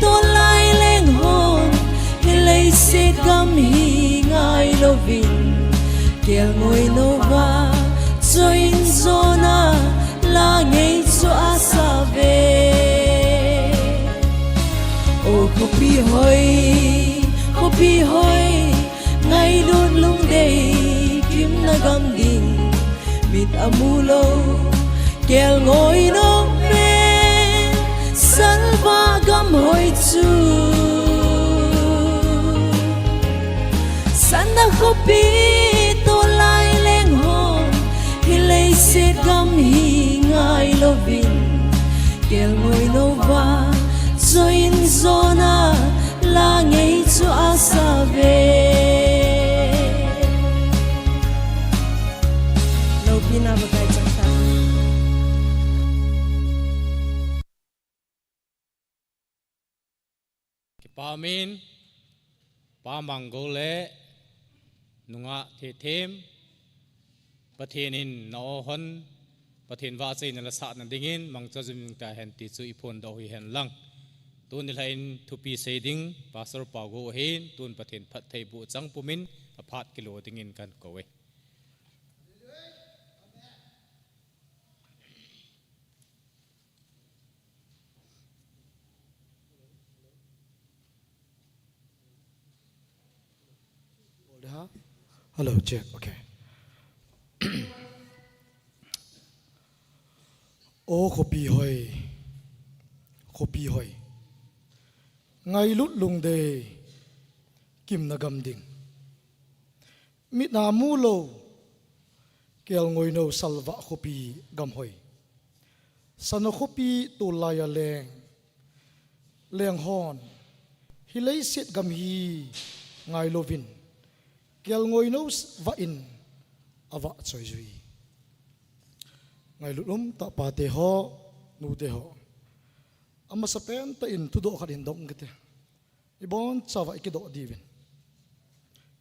tolai leng hon, hi leiset gam hi ngai louvin, kelngoi nouva choin jona la ngei chu asa ve. O khopi hoi, khopi hoi, ngailut lungdei kimna gam ding, mit amu lou, kelngoi nom pen salvah gam hoi chu. Sana khopi tolai leng hon, hi leiset gam hi ngai louvin, kelngoi nouva choin jona la ngei chu asa ve. Loupina Pakai chang sa. Kipa min, Pa Manggol le nungah Thithem, Pathen in na o hon, Pathen vahchoina la sahna dingin mangcha jum jing tahen ti chu i phondoh u hihen lang. Tuni lha in thupi sei ding Pastor Paugou ahin, tun Pathen phattheiboh chang pumin aphat kilo dingin kan kou e. Hello, check. Okay. O khopi hoi, khopi hoi, ngailut lungdei kimna gam ding, mit amu lou, kelngoi nou salvah khopi gam hoi. Sana khopi tolai a leng, leng hon, hi leiset gam hi ngai louvin, kelngoi nou vah in avah choi jui. Ngailut um tah pate ho, nute ho, amasapen tah in thudoh khat hin dong kate. Ibon chauva i kidoh diuvin,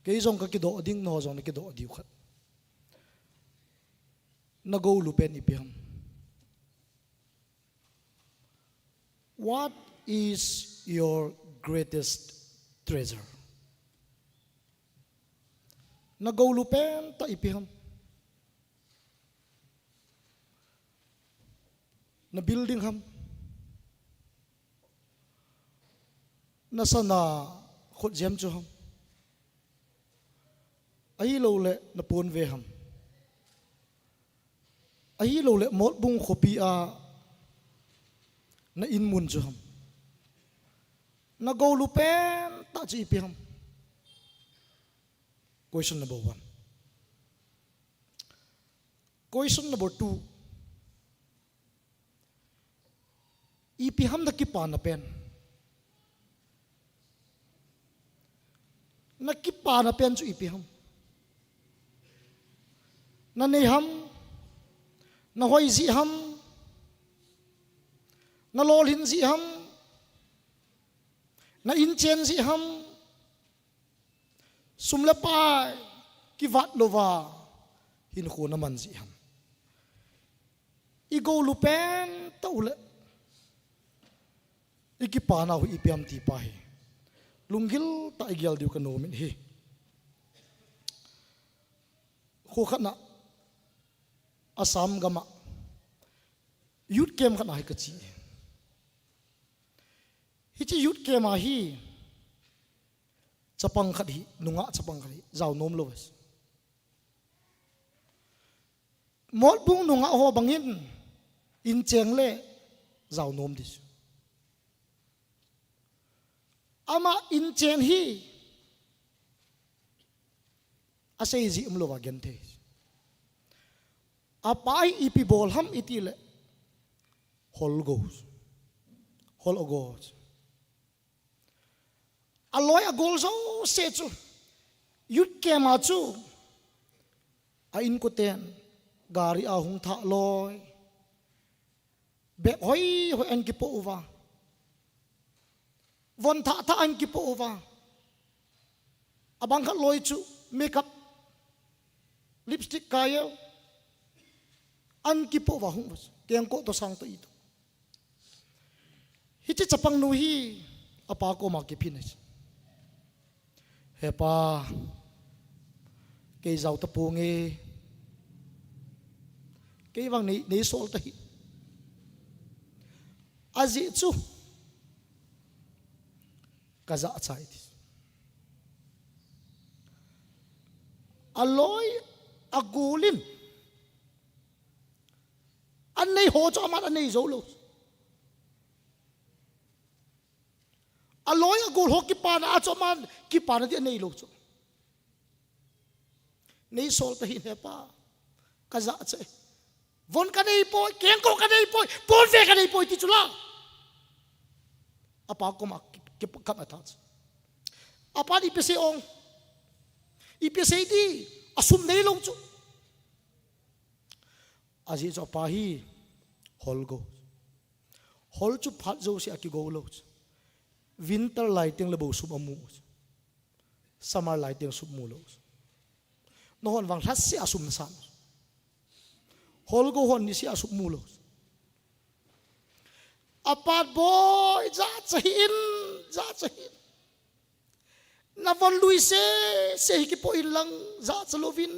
kei jong ka kidoh ding, nangho jong na kidoh diu khat. Na goulu pen ipi ham? What is your greatest treasure? Na goulu pen tah ipi ham? Na building ham? Na sana khutjem chu ham? Ahilouleh na ponve ham? Ahilouleh Motbung khopi a na in mun chu ham? Na goulu pen tah chu ipi ham? Question number one. Question number two. Ipi ham na kipana pen? Na kipana pen chu ipi ham? Na nei ham? Na hoi jeh ham? Na lolhin jeh ham? Na inchen jeh ham? Sum le pai kivat louva hinkho na man jeh ham? I goulu pen tah u le i kipana u ipi ham ti pa hi lunggil tah a i gel diu ka nom in ahi. Kho khat na Assam gam a youth camp khat na hi ka che. Hiche youth camp a hi chapang khat hi, nungah chapang khat hi, jao nom lou. Motbung nungah ho bangin inchen le jao nom ding. Ama inchen hi asei jeh um louva genthei. Apa hi ipi bol ham iti le, hol go. Hol go. Aloi agol jouse chu youth camp a chu a inkoten gari a hung thah loi, bag hoi hoi ahin kipoh uva, von thah thah ahin kipoh uva, abang khat loi chu makeup, lipstick kai u ahin kipoh uva hung uva, kengkoh toh sang toh itoh. Hiche chapang nu hi apa koma kiphin ahi. He pa, kei jao taponge, kei vang nei, nei sol tahih. Ajeh chu, ka jachat e ti. Aloi, agol in. Anei ho chu aman anei jou lou. Aloi agol ho kipana a chu aman kipana di anei lou chu. Nei sol tahih e pa. Ka jachat e. Von ka nei poi, kengkoh ka nei poi, ponve ka nei poi ti chu la. Apa koma ki, ki, kap a tha chu. Apan ipi asei ong. Ipi asei di, asum nei lou chu. Ajeh chu apa hi, hol go. Hol chu phat jouse a kigo lou chu. Winter lai teng le bou sum amu chu. Summer lai teng sum mu lou chu. Nahon vang lhase a sum san. Hol go hon nise a sum mu lou chu. Apat boi, jachat hih in, jachat hih in. Na von lui sese hi kipoh in lang, jachat louvin,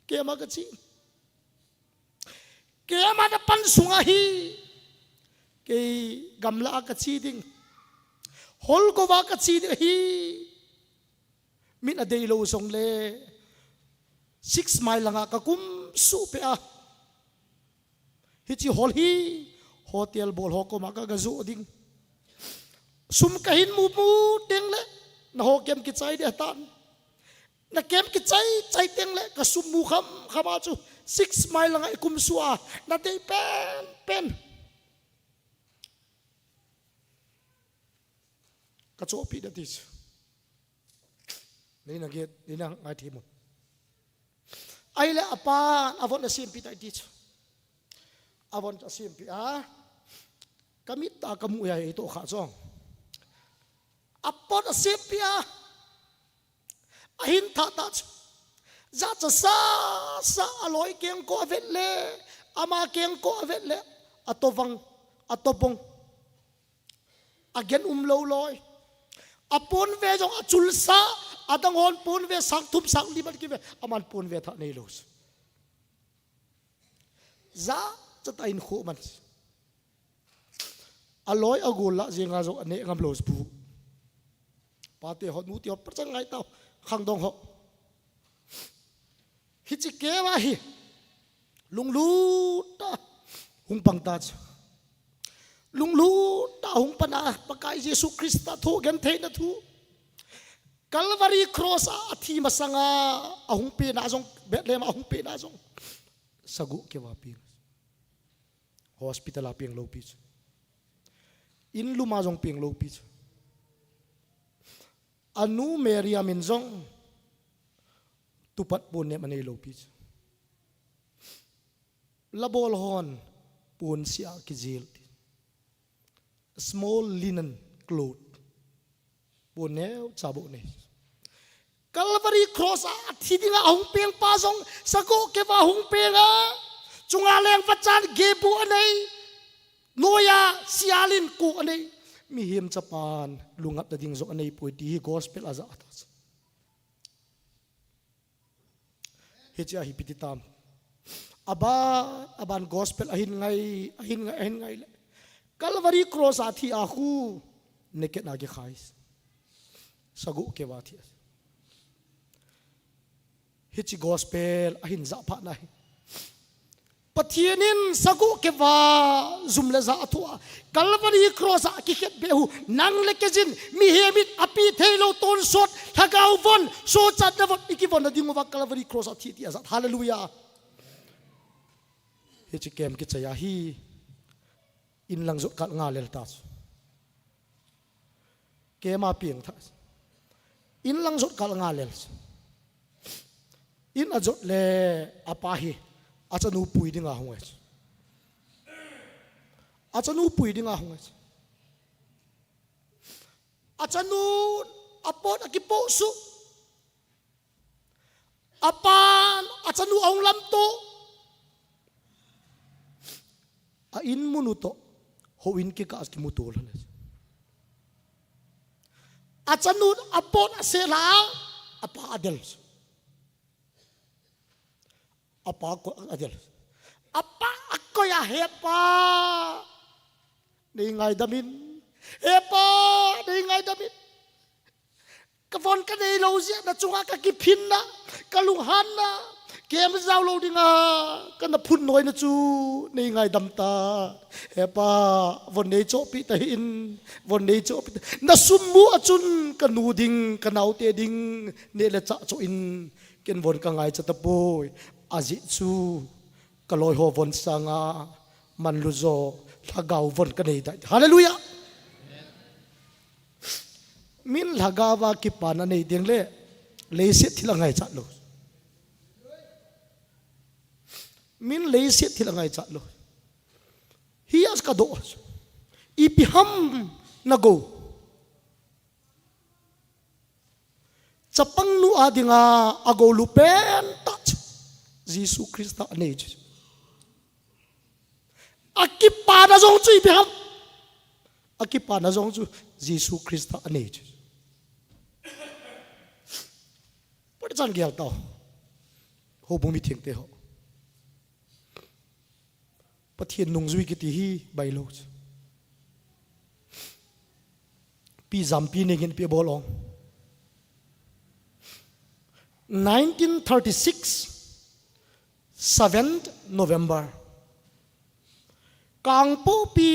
keima ka che. Keima na pan sunga hi, kei gamla a ka che ding. Hol go va ka che ding ahi. Min adei lou jongle, six mile langa ka kum suh peh a. Hiche hol hi, hotel bol ho koma ka, ka jo ding. Sum ka hin mu mu teng le, na ho kem kichai ding tan. Na kem kichai, chai teng le, ka sum mu kham, kham a chu, six mile langa i kum suh a, na dei pen, pen. Ka chohpeh ding ti chu. Nei na get, nei na ngai thei mo. Ahile apan, avon asempeh tai ti chu. Avon asempeh a. Ka mit a ka mu a, ei toh kha jong. Avon asempeh a. Ahin thah tah chu. Jachat sa, sa aloi kengkoh avet le. Ama kengkoh avet le. Ato vang, ato bong. Agen um lou loi. Aponve jong achul sa, adang hon ponve sang thum sang li man kive, aman ponve thah nei lou. Jachat a in khu man. Aloi agol la jenga jong aneh ngam lou pu. Pate ho, nute ho, pachan ngai tau, khangdong ho. Hiche keima hi. Lunglut tah a hung pang ta chu. Lunglut tah a hung pan a Pakai Jesu Christa thu gentheina thu. Calvary Cross a athi masanga ahung pena jong, Bethlehem a ahung pena jong. Sagoh keu a peng. Hospital a peng lou pi chu. In lum a jong peng lou pi chu. Anu Mary a min jong tupat pon nem anei lou pi chu. Labol hon pon sia kijil. Small linen cloth. Pon neocha bou nei. Calvary Cross a athi dinga ahung peng pa jong sagoh keu a hung peng a. Chunga leng vachan gebu anei. Noiya sialin kuk anei. Mihem chapan lungap nading jong anei poi ti hi gospel a ja ta. Hiche a hi piti tam. Aban, aban gospel ahin ngai, ahin ngai, ahin ngai le. Calvary Cross a thi a khu naked a kikhai. Sagoh keu a thi. Hiche gospel ahin ja phat na hi. Pathen in sagoh keu a jum le ja athoh a, Calvary Cross a kikhetbeh u, nang le kei jin, mihem in api thei lou tonsot, lhagao von, sochatna von, i kivon nading uva Calvary Cross a thi ti a jat. Hallelujah. Hiche kem kichai a hi, in lang jot kal nga lel ta chu. Keima peng tha. In lang jot kal nga lel. In ajot le apa hi. Achanu pui dinga hung e. Achanu pui dinga hung e. Achanu apot akipoh suh. Apan, achanu ahung lamto. A in mun u toh, houin kikah a kimuto lhon e. Achanu apot asel a, apa adel. Apa ko adel. Apa akoi a, "He pa, nei ngaidam in. He pa, nei ngaidam in. Ka von ka neilou jeh a na chunga ka kiphinna, ka lunghanna, kem jao lou dinga ka na phun noina chu nei ngaidam ta. He pa, von nei chohpeh tahih in, von nei chohpeh ta. Na sum mu a chun ka nu ding, ka naote ding, neh le chah choh in, ken von ka ngaicha tapoi. Ajeh chu ka loi ho von sanga manlu jo, lhagao von ka nei tai." Hallelujah. Min lhagao a kipana nei ding le, leiset thil angaichat lou. Min leiset thil angaichat lou. Hi a ka doh. Ipi ham na go. Chapang nu a dinga a go lu pen tah chu Jesu Christa anei chu. Akipana jong chu ipi ham. Akipana jong chu Jesu Christa anei chu. Poi chan gel tau. Houbung mithengte ho. Pathen nungjui kiti hi bailou chu. Pi Jampi Neng in ipi abol ong. Nineteen thirty-six, seventh November. Kangpokpi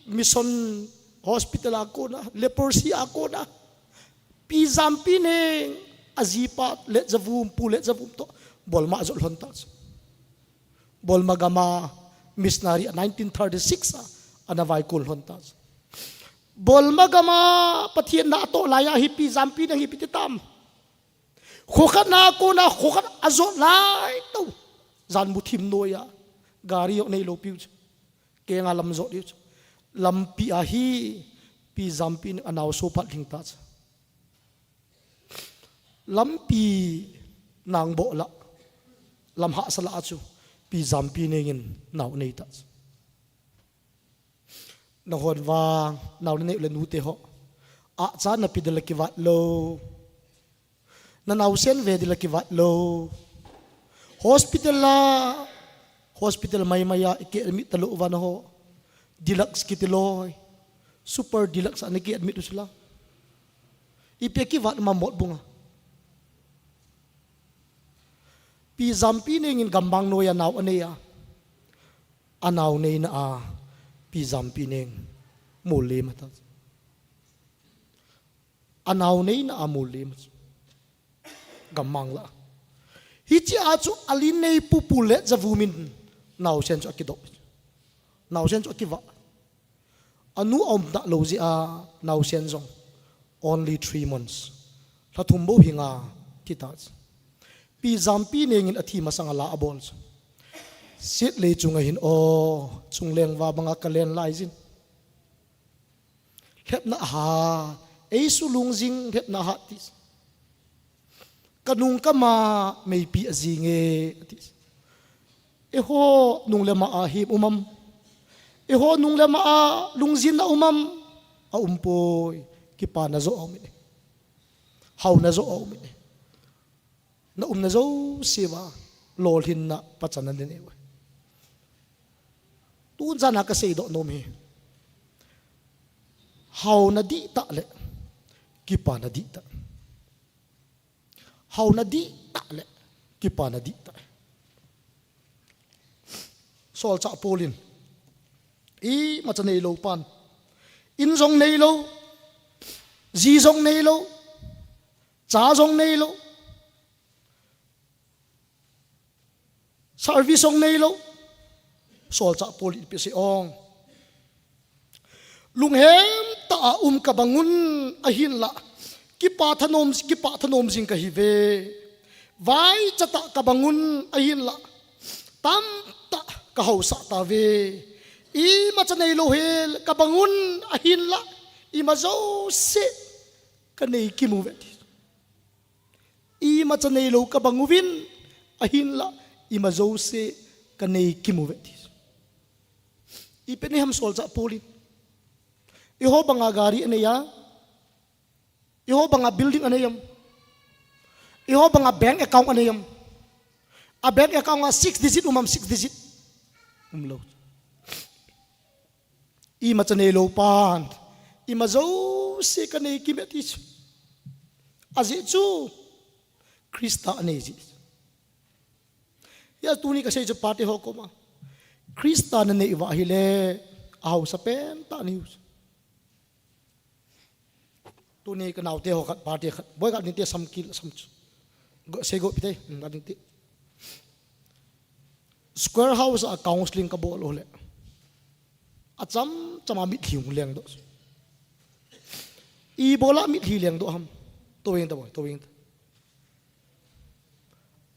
Mission Hospital a kona, leprosy a kona. Pi Jampi Neng, ajipa Letjavum, Pu Letjavum toh, Bolma ajot lhon ta chu. Bolma gama missionary a nineteen thirty-six a, ana vaikon lhon ta chu. Bolma gama Pathen na atoh lai a hi Pi Jampi Neng hi ipi ti tam. Khokhat na kona khokhat ajot lai tau. Jan muthim noiya. Gari jong neilou piu chu. Kenga lam jot diu chu. Lampi a hi Pi Jampi Neng anao sopat lhing ta chu. Lampi nang boh lah. Lam hahsa lah a chu. Pi Jampi Neng in nao nei ta chu. Nahon vang, nao le neh le nute ho. Acha napi ding la kivat lou. Na naosen ve ding la kivat lou. Hospital la, hospital maimai a, i ki admit talou uva naho. Deluxe kiti loi. Super deluxe a na ki admit u chu la. Ipi a kivat ma Motbung a. Pi Jampi Neng in gammang noiya nao anei a. Anao neina a Pi Jampi Neng mol lem ta. Anao neina a mol lem. Gammang la. Hiche a chu alen nei pu Pu Letjavum in naosen chu akidoh. Naosen chu akivah. Anu aum talou jeh a naosen jong only three months. Lha thum bou hinga thi ta. Pi Jampi Neng in athi masanga la abol chu. Sitlei chunga hin o, chungleng va banga ka len lai jin. Lhepna hat, eisu lungjing lhepna hat ti. Ka nung ka ma meipi ajing e, ati. Eiho nung le ma a him um am. Eiho nung le ma a lungjin na um am. A um poi, kipana jo a um e. Hauna jo a um e. Na umna jouse uva, lolhinna pachatna nei uve. Tun jana ka seidoh nom hi. Hauna dihtah le, kipana dihtah. Hauna dihtah le, kipana dihtah. Solchah Paul in, imacha neilou pan. In jong neilou, ji jong neilou, cha jong neilou. Service jong neilou. Solchah Paul in ipi asei em. Lunghem tah a um ka bang un ahinlah. Kipah thanom, kipah thanom jing kahi uve. Vaicha tah ka bang un ahinlah. Tamtah ka hausah tauve. Imacha neilou hel ka bang un ahinlah. Ima jouse ka nei kimu uve ti. Imacha neilou ka bang uvin, ahinlah, ima jouse ka nei kimu uve ti. Ipi nei ham Solchah Paul in. Eiho banga gari anei a. Eiho banga building anei am? Eiho banga bank account anei am? A bank account a six digit um am, six digit? Umlou. Imacha neilou pan, ima jouse kanei kit e ati chu. Ajeh chu, Christa anei jeh. Hia tuni kasei chu pate ho koma, Christa nanei uva ahile, ahaosa pen tah nahiu. Tuni kanaote ho khat, pate khat, boi khat ding te sam kil, sam chu. Go, sei go pi te, hmm, khat ding te. Square House a counseling kabol u le, acham chama mitlhi hung lengdoh. Ibola mitlhi lengdoh ham? Toh veng ta boi, toh veng ta.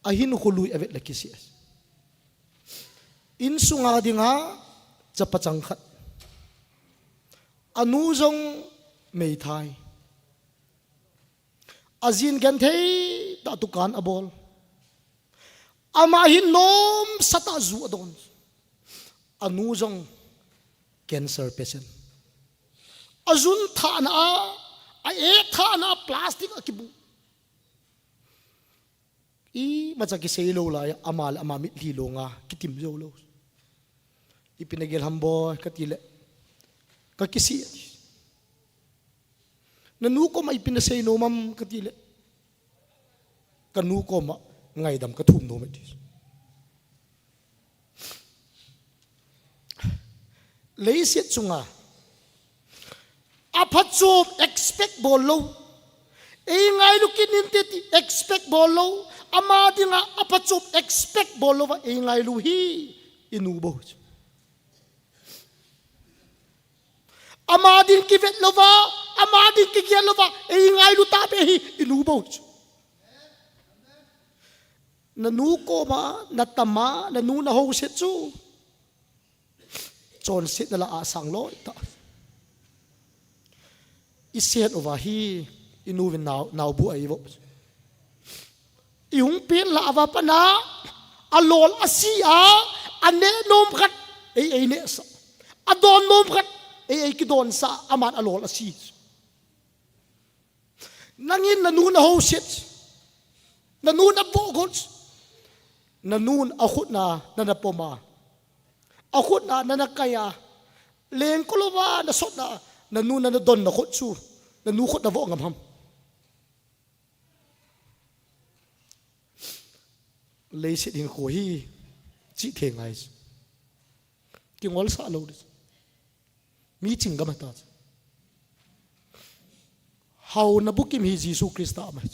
Ahinkho lui avet le kisih. Insunga dinga chapa chang khat. Anu jong meithai. Ajin genthei tah dukan abol. Ama hin nomsatah ju adon. Anu jong cancer patient. Ajun thahna a, a-ek thahna a plastic akibu. Imacha kisei lou laiya, ama le ama mitlhi longa kitim jou lou. Ipi nagel ham boi, kati le, kakisih ati. Nanu koma ipi nasei nom am, kati le, kanu koma ngaidam kathum nom e ati. Leiset chunga aphatchom expect bol lou. Eingailu kit inte ti expect bol lou. Ama dinga aphatchom expect bol louva eingailu hi inu bou chu. Ama ding kivet louva, ama ding kigel louva eingailu tahbeh hi inu bou chu. Nanu koma, natama, nanu nahouse chu chonsetna lah a sang loi tah. Iset uva hi, inu vin nao, naobu ahi uvo. Ihung pen lah uva pat a, alol asi a, aneh nom khat, ei, eineh sah. Adon nom khat, ei, eikidon sah, aman alol asi. Nangin nanu nahouse, nanu navohgot, nanun akhutna nana pom a, akhutna nana kai a, lengkol louva nasotna, nanu nana donna khut chu, nanu khut navoh ngam ham? Leiset hinkho hi chihthei ngai chu. Kingolsah lou ding. Mi chingam ahitai. Haona bukim hi Jesu Christa ama ahi.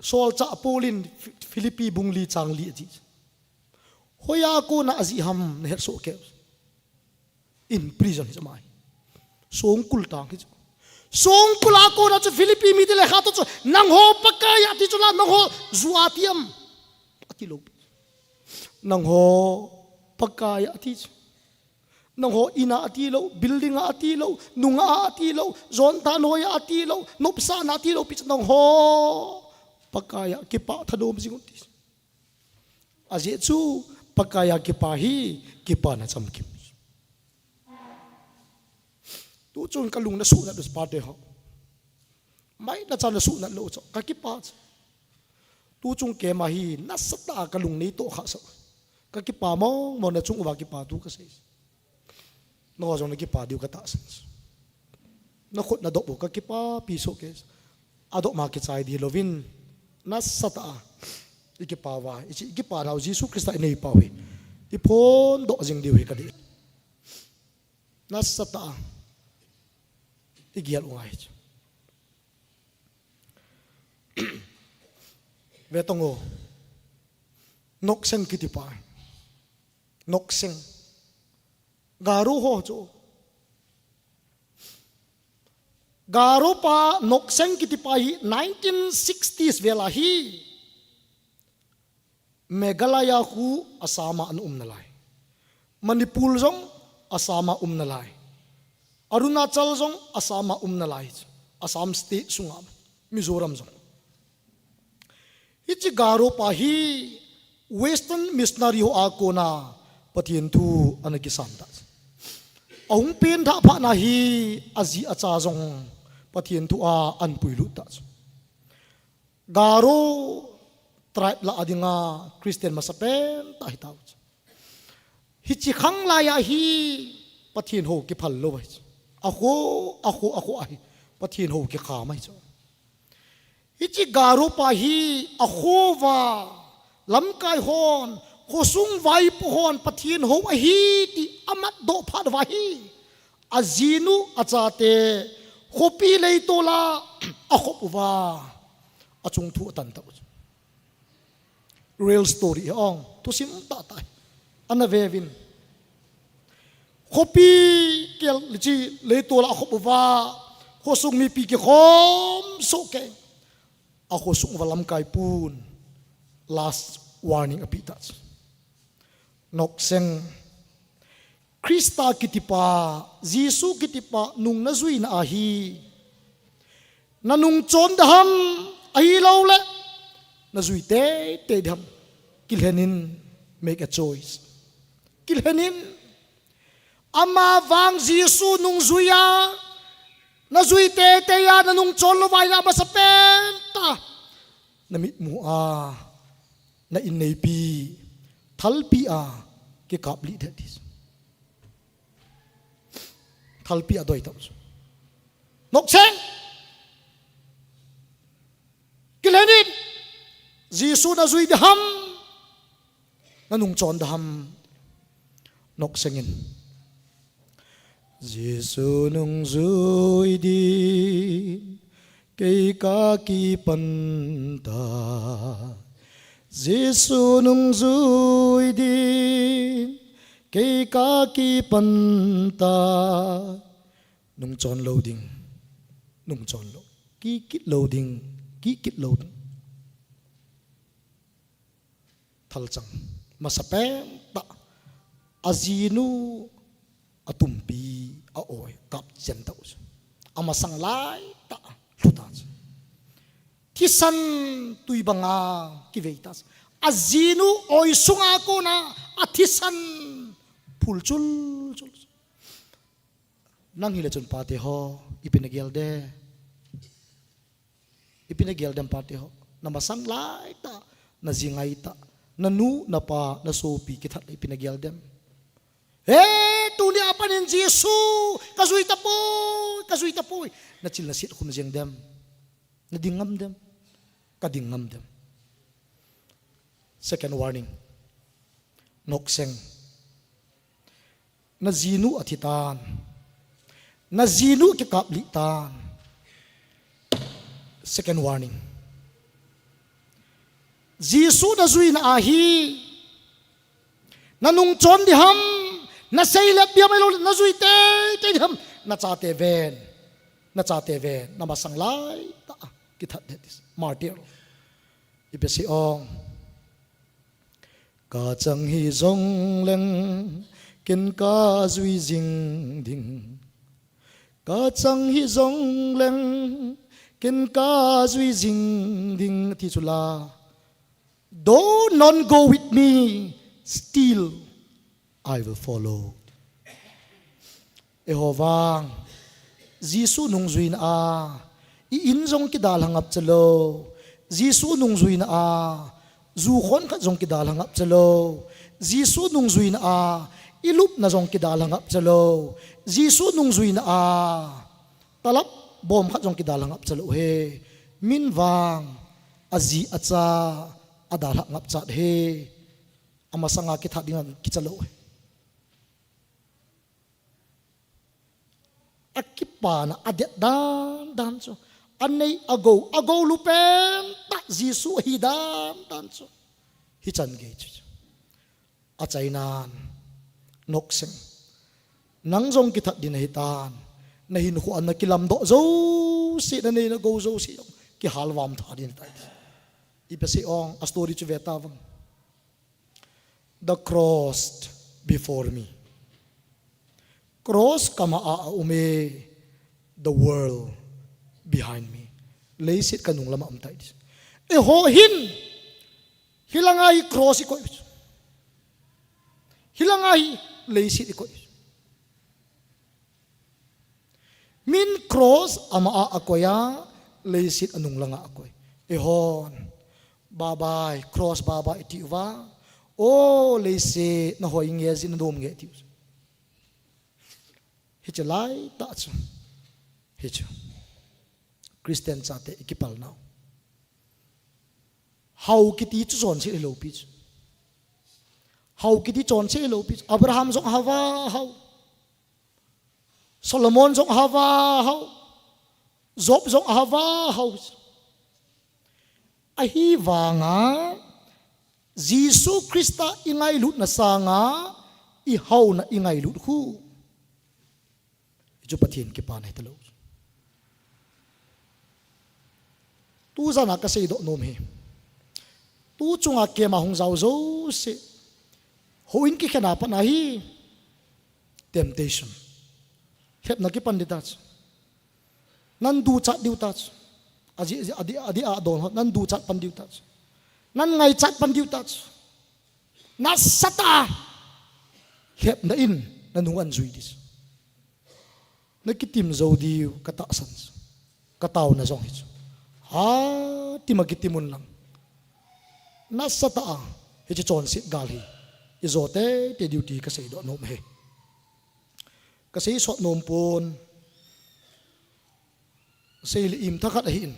Solchah Paul in Phi-, Philippi bung li chang li aji. Hoiya kona ajih ham nahet soh kei. In prison hi chu ama ahi. Songkul tang hi chu. Songkul a kona chu Philippi mite lekha toh chu, nangho Pakai a ti chu la, nangho ju a ti am? Ati lou. Nangho Pakai a ti chu. Nangho in a ati lou, building a ati lou, nung a ati lou, jon thanhoi a ati lou, nopsahna ati lou, pi chu nangho Pakai a kipah thanom jing un ti. Ajeh chu Pakai a kipah hi, kipana chamkim. Tuchung kalung nasuhnat u pate ho. Mai na chan nasuhnat lou chu, kakipah chu. Tuchung keima hi nasatah a kalung neitoh khah sah. Kakipah mong mong, nachung uva kipah thu kasei. Nangho jong nakipah diu katahsan. Nakhut nadop u kakipah pi soh kei. Adop ma kichai ding louvin. Nasatah a ikipah uva, ichi ikipah nau Jesu Christa inei pau hi, iphondoh jing diu hi kadei. Nasatah a igel u ngai chu. Vetang o. Nokseng kiti pa. Nokseng. Garo ho chu. Garo pa Nokseng kiti pa hi nineteen sixties vel a hi Meghalaya khu Assam a ana um nalai. Manipur jong Assam a um nalai. Arunachal jong Assam a um nalai. Assam state sunga Mizoram jong. Hiche Garo pa hi Western missionary ho a kona Pathen thu ana kisan ta. Ahung pen thah phat na hi aji acha jong Pathen thu a ahin puilut tah chu. Garo tribe lah a dinga Christian masapen tah ahi tau chu. Hiche khang lai a hi Pathen hou kiphal lou ahi chu. Akho, akho, akho ahi. Pathen hou kikham ahi chu. Hiche Garo pa hi akho uva, lamkai hon, khosung vaipo hon Pathen hou ahi ti amatdoh phat uva hi, ajinu, achate, khopi leitol a akhop uva, achung thu atan tau chu. Real story hi ong, thusim tah tah hi. Ana ve uvin. Khopi kel chi leitol a akhop uva, khosung mipi kikhom soh kei. Akhosung uva lamkai pun last warning ape tah chu. Nokseng. Christa kitipa, Jesu kitipa nung najui na ahi. Nanung chon ding ham, ahilouleh najui teitei ding ham. Kilhen in, make a choice. Kilhen in. Amavang Jesu nungjui a, najui teitei a, nanung chon lou uva ahile amasapen tah namitmu a, na inneipi, thalpi a kikaplih ding ahi. Thalpi a doi tau chu. Nokseng. Kilhen in. Jesu najui ding ham. Nanung chon ding ham. Nokseng in. Jesu nungjui din, kei kakipan tai. Jesu nungjui din, kei kakipan tai. Nung chon lou ding, nung chon lou. Kikit lou ding, kikit lou ding. Thalchang. Masapen tah. Ajinu atumpi a-oi kap chen tau chu. Amasang lai tah lhu tah chu. Thisan tui banga kivei tah chu. Ajinu oi sunga kona athisan phul chul chul chu. Nang hile chun pate ho, ipi nagel dem? Ipi nagel dem pate ho? Namasang lai tah, najingai tah, nanu, napa, nasopi kithat le ipi nagel dem? He, tuni a pat in Jesu, kajui tapoi, kajui tapoi. Nachil naset khum jeng dem? Nading ngam dem? Kading ngam dem? Second warning. Nokseng. Najinu athi tan. Najinu kikaplih tan. Second warning. Jesu najui na ahi. Nanung chon ding ham. Nasei le bia mai lou, najui teitei ding ham. Nachate ven. Nachate ven. Namasang lai tah. Kithat ding ahi. Martyr. Ipi asei ong? Kachang hijongleng, ken kajui jing ding. Kachang hijongleng, ken kajui jing ding. Ati chu la. Though none go with me, still I will follow. Eiho vang, Jesu nungjui na a, i-in jong kidalha ngap chalou. Jesu nungjui na a, ju khon khat jong kidalha ngap chalou. Jesu nungjui na a, ilupna jong kidalha ngap chalou. Jesu nungjui na a, talap bom khat jong kidalha ngap chalou he. Min vang, aji acha, adalha ngap chat he. Amasanga kithat ding a kicha lou. Akipana, adet dan dan chu. Anei agou, agou lupen tah Jesu ahi dan dan chu. Hichan gei chu. Achainan, nokseng. Nang jong kithat ding ahitan. Nahinkhoa nakilamdoh jouse, nanei nagou jouse jong kihal vam tha ding ahitai. Ipi asei ong, a story chu ve tavang. The cross before me. Cross kama a, a um e, the world behind me. Leiset kanung lama um tai. Eiho hin, hilanga hi cross ikoi. Hilanga hi leiset ikoi. Min Cross ama a akoi a, leiset anung langa akoi. Eihon, bye bye, cross bye bye iti uva. O leiset, nahoi nge jin nanom nge tiu. Hiche lai tah chu. Hichu. Christian chate ikipal nau. Hao kiti chu chonset hilou pi chu. Hao kiti chonset hilou pi chu. Abraham jong ahao va hao. Solomon jong ahao va hao. Job jong ahao va hao. Ahivanga Jesu Christa ingailutna sanga ihaona ingailut khu. Hichu Pathen kipana hitalou. Tujana kaseidoh nom hi. Tu chunga camp a hung jao jouse. Houin kikhen a pat ahi. Temptation. Lhepna kipan ding tah chu. Nan duchat diu tah chu. Aji, aji, adi, adi a don ho, nan duchat pan diu tah chu. Nan ngaichat pan diu tah chu. Nasatah a lhepna in nanung anjui ding chu. Nakitim jou diu katahsan chu. Kataona jong hichu. Ha, tima kitim un lang. Nasatah a, hiche chonset gal hi ijo teitei diu ti kaseidoh nom hi. Kasei sot nom pon. Seile imtha khat ahin.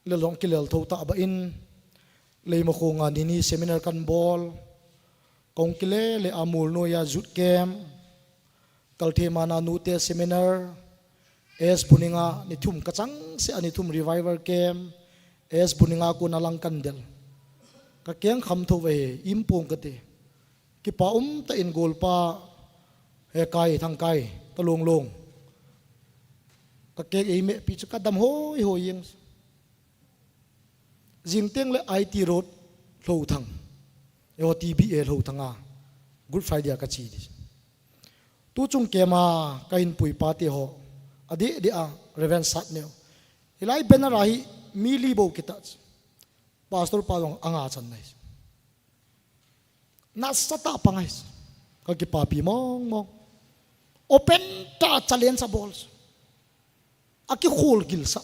Lel jong kilel tho tah bah in. Leimakhong a nini seminar kan bol. Kahung kile le a Mulnoi a youth camp. Kalthemana nute seminar. S Buninga ni thum kachangseh a ni thum revival camp. S Buninga kona lang kan del. Kakeng kham tho ve, impong kati. Kipa umtah in golpa, he kai, thang kai, kalong long. Kakeng eimeh pi chu kadam hoi hoi jeng. Jing teng le I T Road Lhothang. Eiho T B A Lhothang a. Good Friday a kache ding. Tu chung camp a kahin pui pate ho. Adeh deh a Reverend Satneo. Hilai banner a hi mi li bou kitah. Pastor pa jong anga chan nai. Nasatah a pangai. Kakipapi mong mong. Open tah a challenge abol. Akikhol gilsa.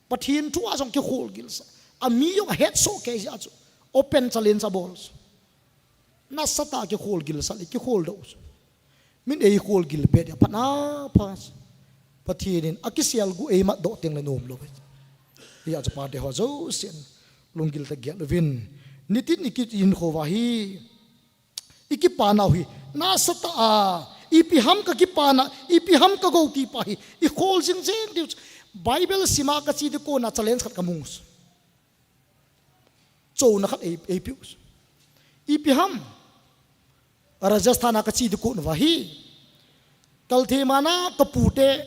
Pathen thu a jong kikhol gilsa. Ami jong ahetsoh kei jeh a chu. Open challenge abol. Nasatah a kikhol gilsa le kikhol doh. Min eikhol gil be dia phat na phat. Pathen in akisel gu eimat doh teng le nom lou. Hijeh a chu pate ho jousen lunggil tah gel uvin. Nitin ikihinkho uva hi. Ikipa nau hi, nasatah a, ipi ham kakipana, ipi ham kagou ti pa hi, ikhol jing jeng diu. Bible sima kache ding kona challenge khat kamu. Chouna khat ei, eipiu. Ipi ham, Rajasthan a kache ding kona uva hi. Kalthemana kapute,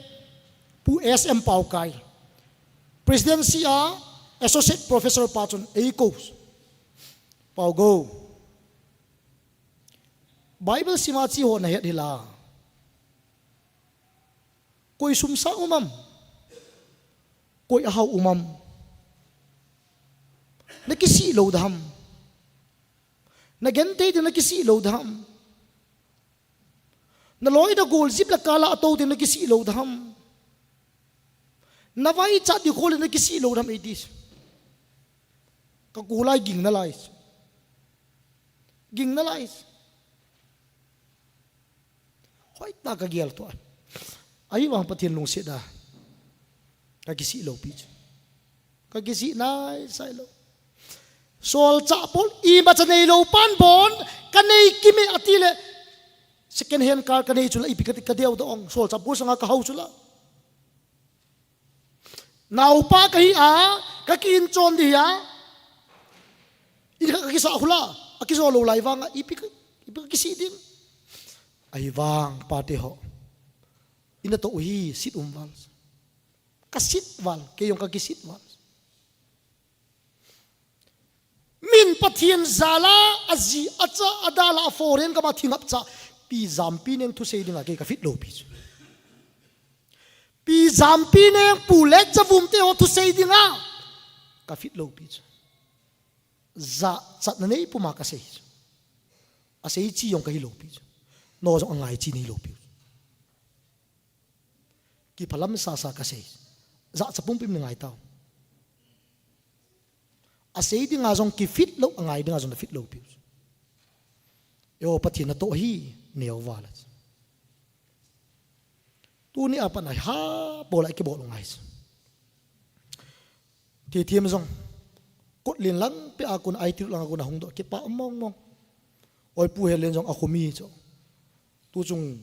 Pu S M Paokai. Presidency a Associate Professor pa chun eikou. Paogou. Bible sima che ho nahet hila. Koi sumsa um am. Koi ahao um am. Nakisih lou dam. Nagenthei ding nakisih lou dam. Naloi nagol jip le kala atou ding nakisih lou dam. Navaichat ding khol le nakisih lou dam eiti. Kakou lai ging nalai. Ging nalai. Hoitah kagel tua. Ahivang Pathen lungset a. Kakisih lou pi chu. Kakisih nai sai lou. Solchah bol imacha neilou pan bon. Kanei kime ati le. Second hand car kanei chula ipi kati kadeu dong. Solchah bol sanga kahao chula. Naopa kahi a, kakihin chon ding hi a. In kha kakisa hula, akijo lou lai vanga, ipi ka, ipi kakisih ding. Ahivang pate ho. Ina toh hi sit um val. Kasit val, kei jong kakisit val. Min Pathen jal a, aji, acha, adal a, foreign gam a thingap cha, Pi Jampi Neng thusei dinga kei kafit lou pi chu. Pi Jampi Neng, Pu Letjavum te ho thusei dinga kafit lou pi chu. Jachatna nei puma kasei chu. Asei chi jong kahi lou pi chu. Nang jong angai chi nei lou pi chu. Kiphalam sasa kasei. Jachat pumpin nei ngai tau. Asei dinga jong kifit lou, angai dinga jong nafit lou piu. Eiho Pathen natoh hi, neo vala. Tuni apat a ha, bol a kibol ngai. Thithem jong. Kotlen lang pia kon, I T lang a kon ahung doh, kipah mong mong. Oi Pu Helen jong akhum e chu. Tuchung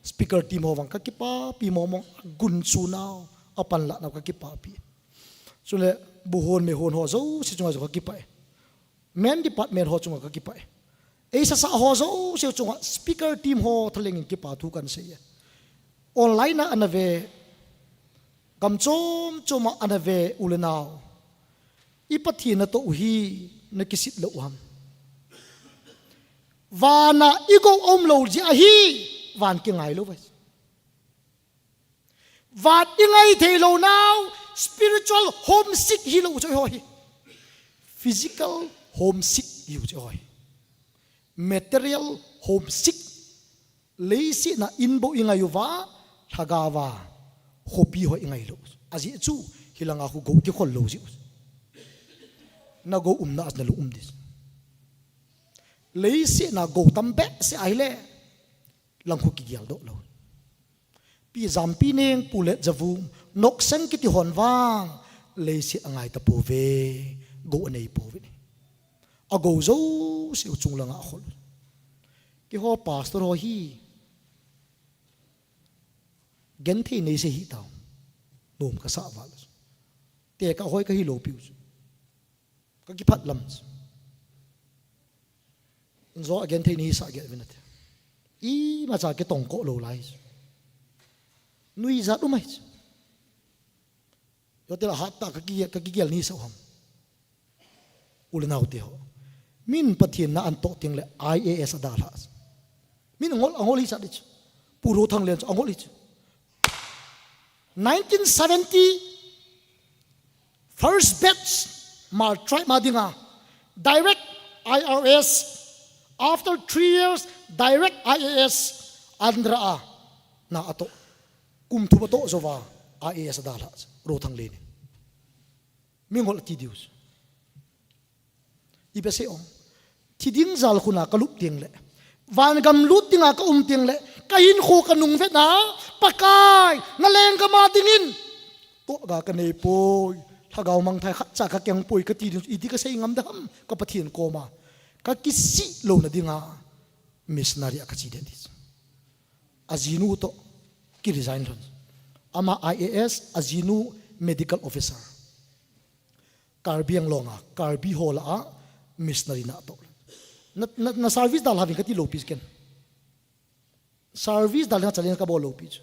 speaker team ho vang kakipapi mong mong, agun chu nau, apanlah nau kakipapi. Chule buhon mehon ho jouse chunga jong kakipah e. Men department ho chunga kakipah e. Eisasa ho jouse chunga speaker team ho thalengin kipa thu kahin sei e. Online a ana ve, gam chom chom a ana ve u le nau. I Pathen natoh u hi nakisit lou u ham. Vana i gou aum lou jeh ahi, van kingai lou vai. Van i ngai thei lou nau, spiritual homesick hilou chu eiho hi. Physical homesick hiu chu eiho hi. Material homesick. Leiset a in bou i ngai uva, lhagao va, khopi ho i ngai lou. Ajeh chu, hilanga khu gou kikhol lou jeh u. Na gou umna a na lung um ding. Leiset a gou tam behseh ahile, lang khu kigel doh lou. Pi Jampi Neng, Pu Letjavung, Nokseng kiti hon vang, leiset a ngai tapouve, gou anei pouve. Agou jouse u chung langa akhol. Keiho pastor ho hi, genthei nei sei hih tau. Nom kasa val. Tekah hoi kahi lou piu chu. Kakiphat lam chu. Injo a genthei nei sah gel vin ate. Imacha kitong koh lou lai chu. Nuijat um ahi chu. Jote la hat tah kakigel, kakigel nei sah u ham. U le nao teho. Min Pathen na atoh teng le I A S adalhah. Min angol, angol hisah ding chu. Pu Rothanglen chu angol hi chu. Nineteen seventy, first batch, Hmar tribe ma dinga, direct I R S, after three years, direct I A S, Andhra a, na atoh. Kum thum atoh jouva, I A S adalhah, Rothanglen in. Mingol ati diu. Ipi asei ong. Thi ding jal khun a kalup teng le, vangam lut dinga kaum teng le, kahinkho kanung vet na, Pakai, na lenggam a dingin tohga kanei poi, lhagao mangthai khatcha kakeng poi kati ding, iti kasei ngam ding ham, ka Pathen koma. Kakisih louna dinga missionary a kache ding ati. Ajinu toh kiresign lhon. Ama I A S, ajinu medical officer. Karbi Anglong a, Karbi ho lah a, missionary na atoh. Na, na, na service dalha uvin kati lou pi chu ken. Service dalha challenge kabol lou pi chu.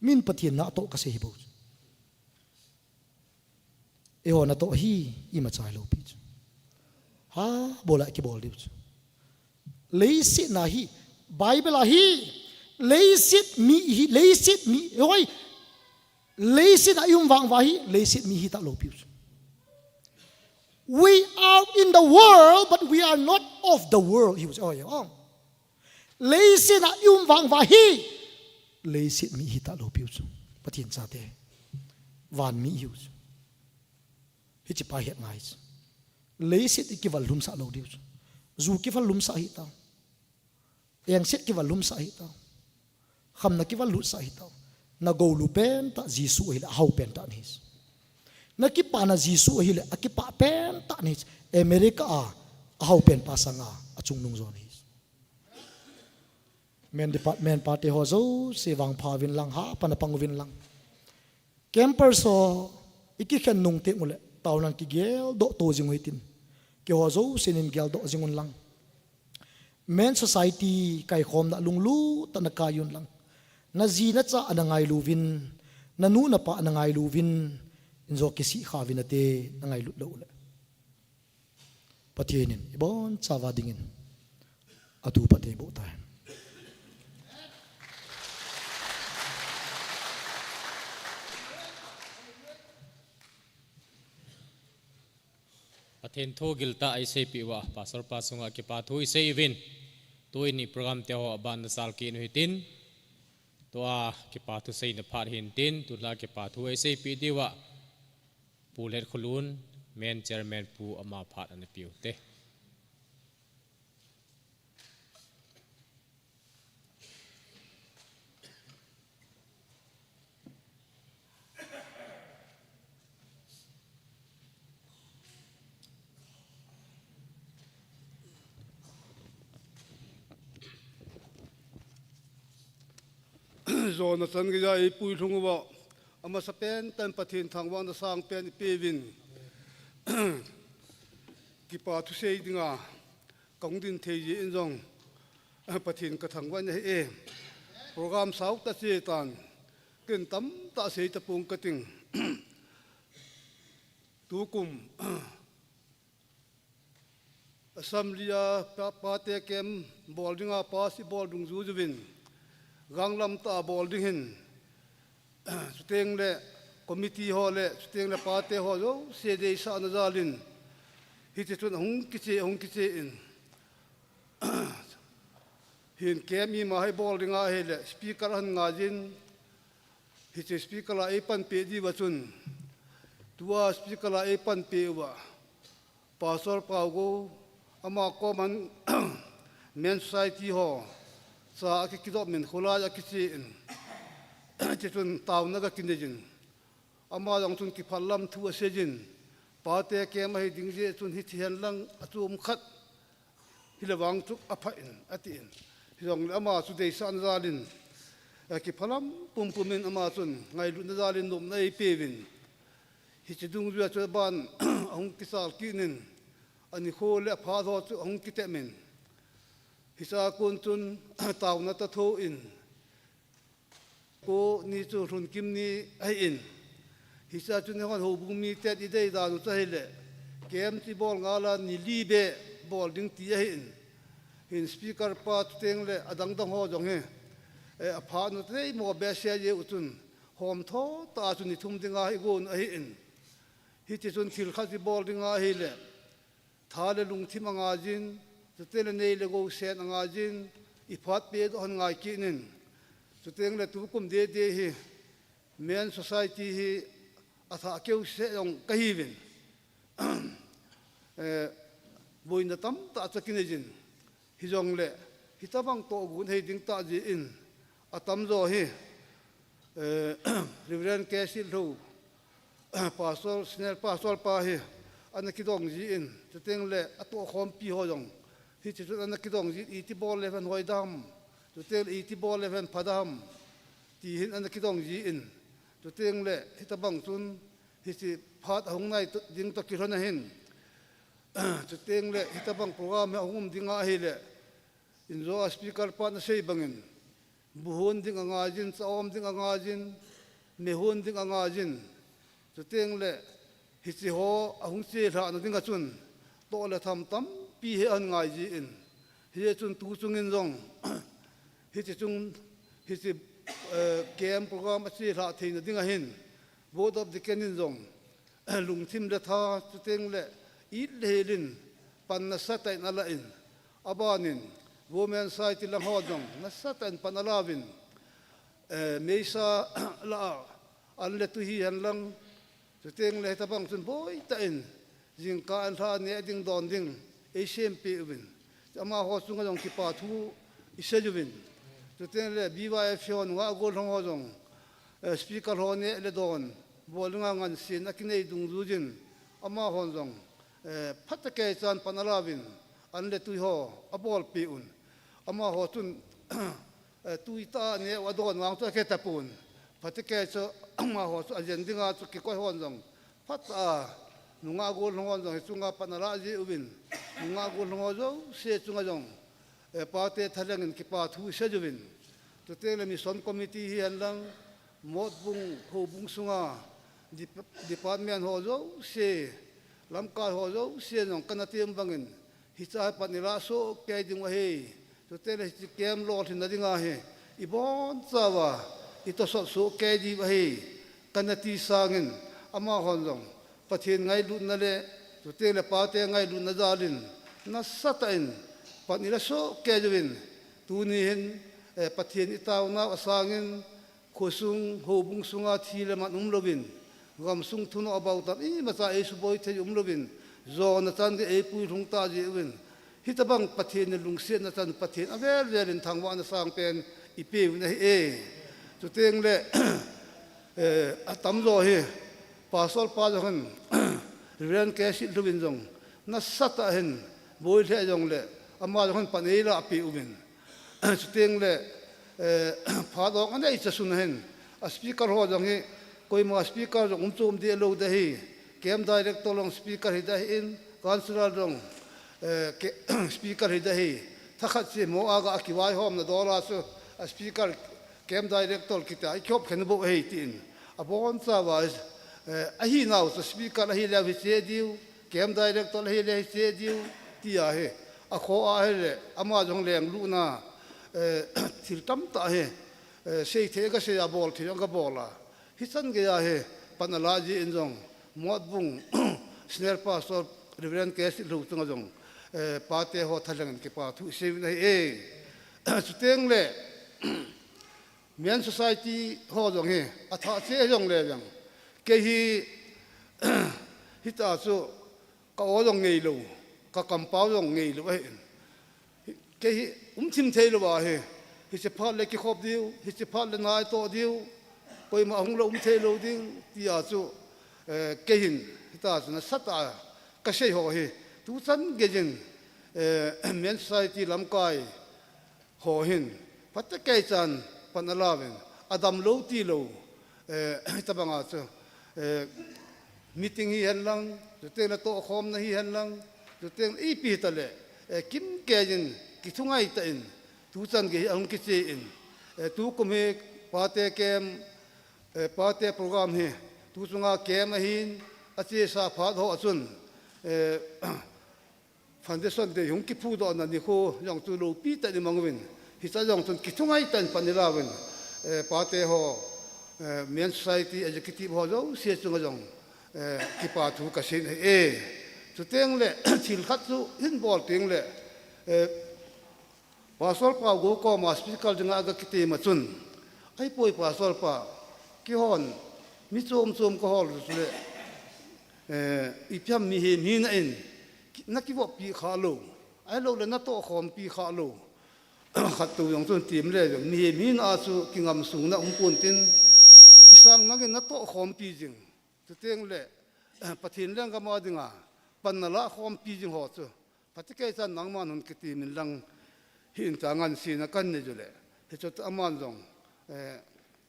Min Pathen na atoh kasei hi bou chu. Eiho natoh hi, imacha lou pi chu. Ha, bol a kibol diu chu. Leiset na hi, Bible a hi, leiset mi hi, leiset mi, hoi, leiset a i um vang uva hi, leiset mi hita lou piu chu. We are in the world, but we are not of the world, hiu chu, hoi, oh. Leiset a i um vang uva hi, leiset mi hita lou piu chu. Pathen chate, van mi hiu chu. Hiche pa het ngai chu. Leiset i kival lumsah lou diu chu. Ju kival lumsah hita. Engset kival lumsah hita. Khamna kival lumsah hita. Na golu pentah Jesu ahile, ahao pentah nahi. Na kipana Jesu ahile, akipah pentah nahi. America a, ahao pen pa sanga, achungnung jo nahi. Men department pa te ho jouse vangpha uvin lang, hapan a pang uvin lang. Campers ho, i kikhen nung teng uleh, taona kigeldoh to jing u hitin. Keiho jousen in geldoh jing un lang. Men Society kaikhomna lunglut tah a na kai un lang. Na ji na cha ana ngailu uvin, na nu na pa ana ngailu uvin, in jo kisih kha uvin ate na ngailut lou uleh. Pathen in, ibon chauva dingin, atu pate boh tai. Pathen thu giltah a i seipeh uva, Pastor pa chunga kipa thu i sei uvin. Tuni program te ho aban na sal kit u hitin. Tua kipa thu seina phat hintin, tulai kipa thu eiseipeh diuva Pu Letkholun, main chairman pu ama phat ana peuvinte. Jona chan geija eipui lhung uva, amasapen tah in Pathen thangvahna sangpen ipeuvin, kipa thusei dinga kahung din thei jeh in jong Pathen kathangvah in ahi e. Program sautah che tan, ken tamtah sei tapong kating. Tukum Assembly a pa, pate camp bol dinga pass ibol dungjuijuvin, ganglam tah a bol ding hin, chuteng le committee ho le, chuteng le pate ho jouse deisahna jalin, hiti chun ahung kiche, ahung kiche in, hin camp ima hi bol dinga ahile speaker ahin ngaijin, hiche speaker la eipanpeh diuva chun, tua speaker la eipanpeh uva Pastor Paugou, ama koman Men Society ho cha akikidop in, kholai akiche in, hiche chun taona kakinei jin, ama jong chun kiphalam thu aseijin, pate camp ahi ding jeh chun hiti henlang achom khat hile vang chu aphah in atin, hijongle ama chu deisahna jalin, eh, kiphalam pumpum in ama chun ngailutna jalin nopna eipeuvin, hiche dungjuia chu aban ahung kichal kit in, anikho le aphat ho chu ahung kitep in, hichea kon chun taona toh thou in, ko ni chu lhunkim ni ahin, hichea chun eihon houbung miten idei dan u chu ahile, camp chu ibol ngal a ni li beh bol ding ti ahin, hin speaker pa chuteng le adangdang ho jong hi, eh, aphat u chu eimo behseh jeh u chun, homtho tah a chu ni thum dinga hi igon u ahin, hiti chun thil khat ibol dinga ahile, tha le lungthim angaijin, chuteng le nei le gou sen angaijin, iphat pehdoh hon ngai kit in, chuteng le tukum dede hi Men Society hi athah keuseh jong kahiuvin, eh, boina tamtah chu akinei jin, hijongle hitabang tohgon hei ding tah jeh in, atamjo hi, eh, Reverend K. Sitlhou, Pastor, Senior Pastor pa hi ana kidong jin, chuteng le atohkhompi ho jong hiche chun ana kidong jin, iti bol le phen hoi dem, chuteng le iti bol le phen pha dem, ti hin ana kidong jin, chuteng le hitabang chun hiche phat ahung nai ding toh kilhon ahin, chuteng le hitabang program hi ahung um dinga ahile, injo a speaker pan asei bangin, bu hon ding angaijin, cha om ding angaijin, me hon ding angaijin, chuteng le hiche ho ahung chelhahna dinga chun toh le tham tampi hi ahin ngai jin, hijeh chun tu chungin jong hiche chung, hiche, eh, camp program achelhah theina dinga hin Board of Deacon in jong lungthim le tha, chuteng le it le hel in pan nasatah in ala in, abanin Women Society lang ho jong nasatah in pan alauvin, eh, meisa lah a an le tui hihen lang, chuteng le hitabang chun boitah in jingkah in lha neh ding don ding eisempeh uvin, amaho chunga jong kipa thu isei uvin, chuteng le B Y F ho nungah gollhang ho jong, eh, speaker ho neh le don bol dinga ngansen akinei dungjuijin, amahon jong, eh, phatecha in pan alauvin, an le tui ho abolpeh un, amaho chun, eh, tuitah a neh u adon vang chu akhe tapon, phatecha in chu amaho chu ajen dinga chu kikoi hon jong phatah a nungah gollhang hon jong hichunga pan alah jeh uvin, nungah gollhang ho jouse chunga jong, eh, pate thalheng in kipa thu isei uvin, chuteng le Mission Committee hihen lang, Motbung houbung sunga dep-, department ho jouse, lamkai ho jouse jong kana tem bangin, hiche hi pan ilah soh kei diu ahi, chuteng le hiche camp lolhinna dinga hi ibonchauva itosot soh kei diu ahi, kana ti sangin, amahon jong Pathen ngailutna le, chuteng le pate ngailutna jalin, nasatah in pan ilah soh kei uvin, tuni hin Eh, Pathen i taonau asangin, khosung, houbung sunga thi le man um louvin, gamsung thunoh abautam imacha eisuboi thei um louvin, jona chan gei eipui lhung ta jeh uvin, hitobang Pathen in lungsetna chan Pathen avel velin thangvahna sangpen i peuvin ahi e. Chuteng le, eh, atamjo hi, Pastor pa jong hin, Reverend K. Sitlhou in jong, nasatah in, boi lheh jongle, ama jong hin pan eilahpeh uvin. Chuteng le, eh, phat ong anei chasun ahin, a speaker ho jong hi, koima speaker jong um chom deh lou ding ahi, camp director jong speaker hi ding ahin, councillor jong, eh, ke-, speaker hi ding ahi, thakhat che mo a ga a kivaihomna dol a chu, a speaker, camp director kiti a, i kihop khen bou ahi tin. Abonchauva, eh, ahinau chu speaker ahile hiche diu, camp director ahile hiche diu, ti ahi. Akhoh a ahile, ama jong lenglutna, eh, thil tamtah hi, eh, seithei kasei a, bolthei jong kabol a. Hichan geiya hi, pan ala jeh in jong, Motbung, Senior Pastor, Reverend K. Sitlhou chunga jong, eh, pate ho thalheng in kipa thu isei uvin ahi e. Chuteng le, Men Society ho jong hi, athah cheh jongle jong, kei hi, hita chu, ka aw jong ngeilou, ka kampau jong ngeilou ahin. Kei hi, um thim thei lou ahi, hiche phat le kikhop diu, hiche phat le naitoh diu, koima ahung lou um thei lou ding, tia chu, eh, kei hin, hita chu nasatah a, kasei ho hi, tuchan geiyin, eh, Men Society lamkai, ho hin, phatecha chan pan alauvin, adam lou ti lou, eh, hitobang a chu, eh, meeting hihen lang, chuteng le tohkhomna hihen lang, chuteng ipi hita le, eh, kimkeiyin, kithungai tah in, tuchan gei hi ahung kichen, eh, tukum hi pate camp, eh, pate program hi, tuchunga camp ahin, achesa phat ho a chun, eh, Foundation Day hung kiphudohna nikho jong chu loupi tah in imang uvin, hiche jong chun kithungai tah in pan ilauvin, eh, pate ho, eh, Men Society Executive ho jouse chunga jong, eh, kipa thu kasei in ahi e. Chuteng le, thil khat chu hin bol teng le, eh, Pastor Paugou koma speaker dinga aga kitem a chun, ahipoi Pastor pa, keihon, mi chom chom kahol chu le, eh, ipi ham mihem hina in, ki-, nakivoppi khalou, ahilou le natohkhompi khalou. Khat tou jong chun tem le jong, mihem hina a chu kingamsungna um pon tin, hisang nangin natohkhompi jing. Chuteng le, Pathen lenggam a dinga, pan nalah khompi jing ho chu, phatecha chan nangman hung kitem in lang, hi in ta ngan sina kan nei u le, hichu aman jong, eh,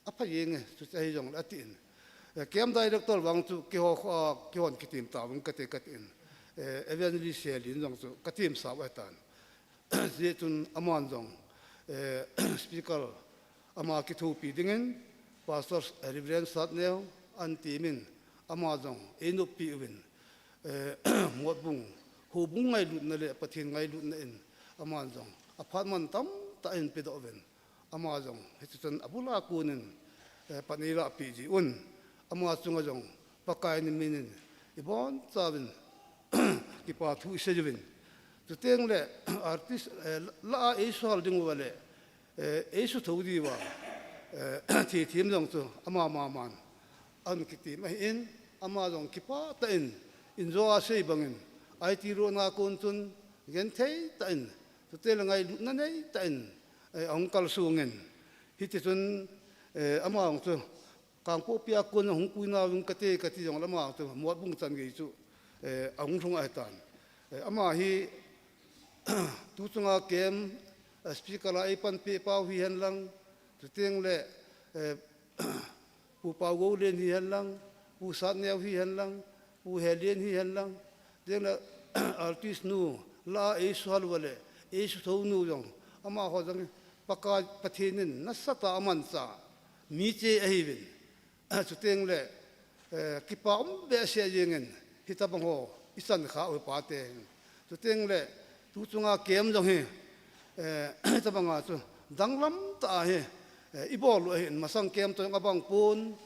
apha jeng e, chuche hijongle atin. Eh, camp director vang chu keiho kho a, keihon kitem tauving kate katin. Eh, Evangelist Selin jong chu katemsau ahitan. Hijeh chun aman jong, eh, speaker ama kithopi dingin, Pastor, eh, Reverend Satneo ahin temin, ama jong einoppi uvin, eh, Motbung, houbung ngailutna le Pathen ngailutna in, aman jong aphat mantam tah in pedoh uvin, ama jong hiche chun abul a konin, eh, pan eilahpeh jeh un, ama chunga jong Pakai ni minin, ibonchauvin, kipa thu isei uvin. Chuteng le, artist, eh, la a eisuhal diuva le, eh, eisuthou diuva, eh, thilthem jong chu ama maman ahin kitem ahin, ama jong kipah tah in, injo a sei bangin, I T road na kon chun, genthei tah in, chuteng le ngailutna nei tah in, eh, ahung kalsongin. Hitichun, eh, ama jong chu, Kangpokpi a kon ahung puinauving kate, kati jongle ama chu Motbung chan gei chu, eh, ahung lhung ahitan. Eh, ama hi, tuchunga camp, eh, speaker a eipanpeh pau hihen lang, chuteng le, eh, Pu Paugoulen hihen lang, Pu Satneo hihen lang, Pu Helen hihen lang, chuteng le, artist nu, la a eisuhal uva le, eisuthou nu jong, amaho jong, Pakai Pathen in nasatah a amanchah, mi cheh ahiuvin. Chuteng le, eh, kipa um behseh jengin, hitobang ho ichan khah u pate. Chuteng le, tuchunga camp jong hi, eh, hitobang a chu danglam tah a hi, eh, ibol u ahin, masang camp toh jong abang pon.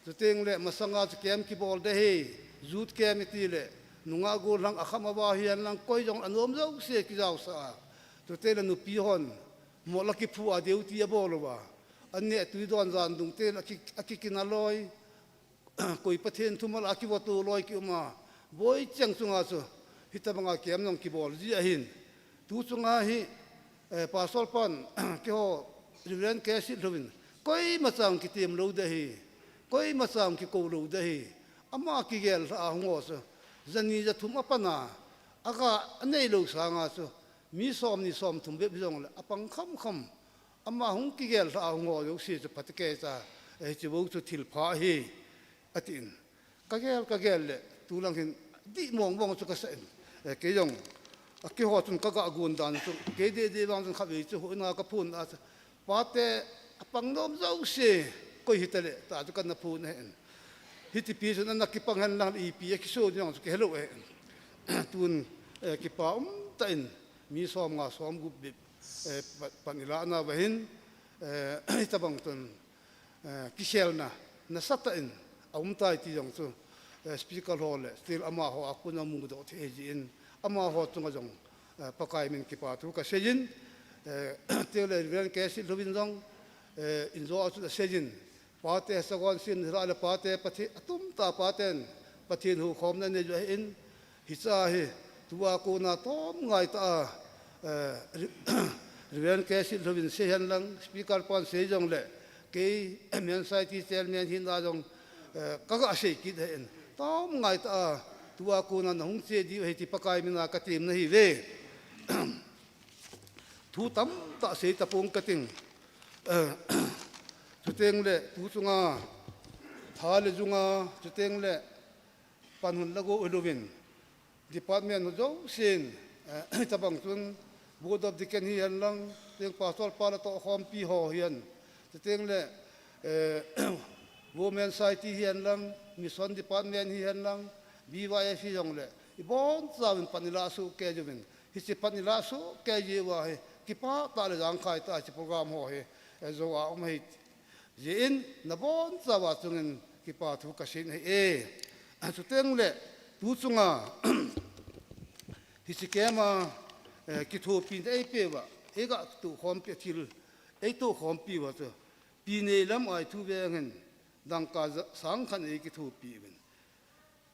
Chuteng le, masanga chu camp kibol ding ahi, youth camp iti le, nungah gollhang akham ava hihen lang, koi jong anom jouse kijaosah a. Chuteng le, nupi hon, Mol a kiphu a duty abol uva, aneh tui don jan dung ten aki, akikin aloi, koi Pathen thu mal a kivoto loi kium a, boi cheng chunga chu hitabanga camp jong kibol ji ahin. Tu chunga hi, eh, Pastor pan, keiho Reverend K. Sitlhou in, koima chang kitem lou ding ahi, koima chang kikou lou ding ahi. Ama kigel lha a hung ho chu, jani jathum apan a, aga anei lou sanga chu, mi somni somthum bep hijongle apang khamkham. Ama hung kigel lha a hung ho jouse chu phatecha, eh, hiche bou chu thilpha ahi, atin. Kagel, kagel le, tulang hin dih mong mong chu kasa in. Eh, kei jong, a keiho chun kaga gon dan chu, kei deh deh vang chun khatvei chu hoina kaphon a chu, pate apang nom jouse, koi hitale, ta chu kana phon ahin. Hitipi chun ana kipang hen lang ipi akiso ding jong chu kihelou ahin. Tun, eh, kipa umtah in, mi somnga somgup bep, eh, pa-, pan ilah nauva hin, eh, hitabang chun, eh, kikhelna nasatah in aumtai ti jong chu, eh, speaker ho le still amaho a kona mudoh thei ahi jeh in, amaho chunga jong, eh, Pakai min kipa thu kasei in, eh, tile Reverend K. Sitlhou in jong, eh, injo a chun asei in, pate sagon sin hila le pate Pathe-, atumtah paten Pathen hukhomna anei u ahin, hiche hi tua kona tomngai tah a, eh, Re-, Reverend K. Sitlhou in sei hen lang, speaker pan sei jongle, kei Women Society chairman hina jong, eh, kaga sei kit ahin, tomngai tah a tua kona nahung che diu ahi ti Pakai mina katemna ahiuve. Thu tamtah sei tapong kating. Eh, chuteng le tu chunga tha le junga, chuteng le panhun lago u louvin, department ho jousen, eh, tabang chun Board of Deacon hihen lang, teng Pastor pa le tohkhompi ho hihen, chuteng le, eh, Women Society hihen lang, Mission Department hihen lang, B Y F hijongle, ibonchauvin pan ilah soh kei uvin, hiche pan ilah soh kei uva hi, kipah tah le jangkhai tah hiche program ho hi, eh, jou a um ahi. Jeh in, nabonchau a chungin kipa thu kasei ahi e. Chuteng le, tu chunga, hiche camp a, eh, kithopina eipeuva, eiga tohkhompi thil, eitohkhompi uva chu, Pi Neilam Aithu veng hin, dangka ja-, sang khat eikithopi uvin.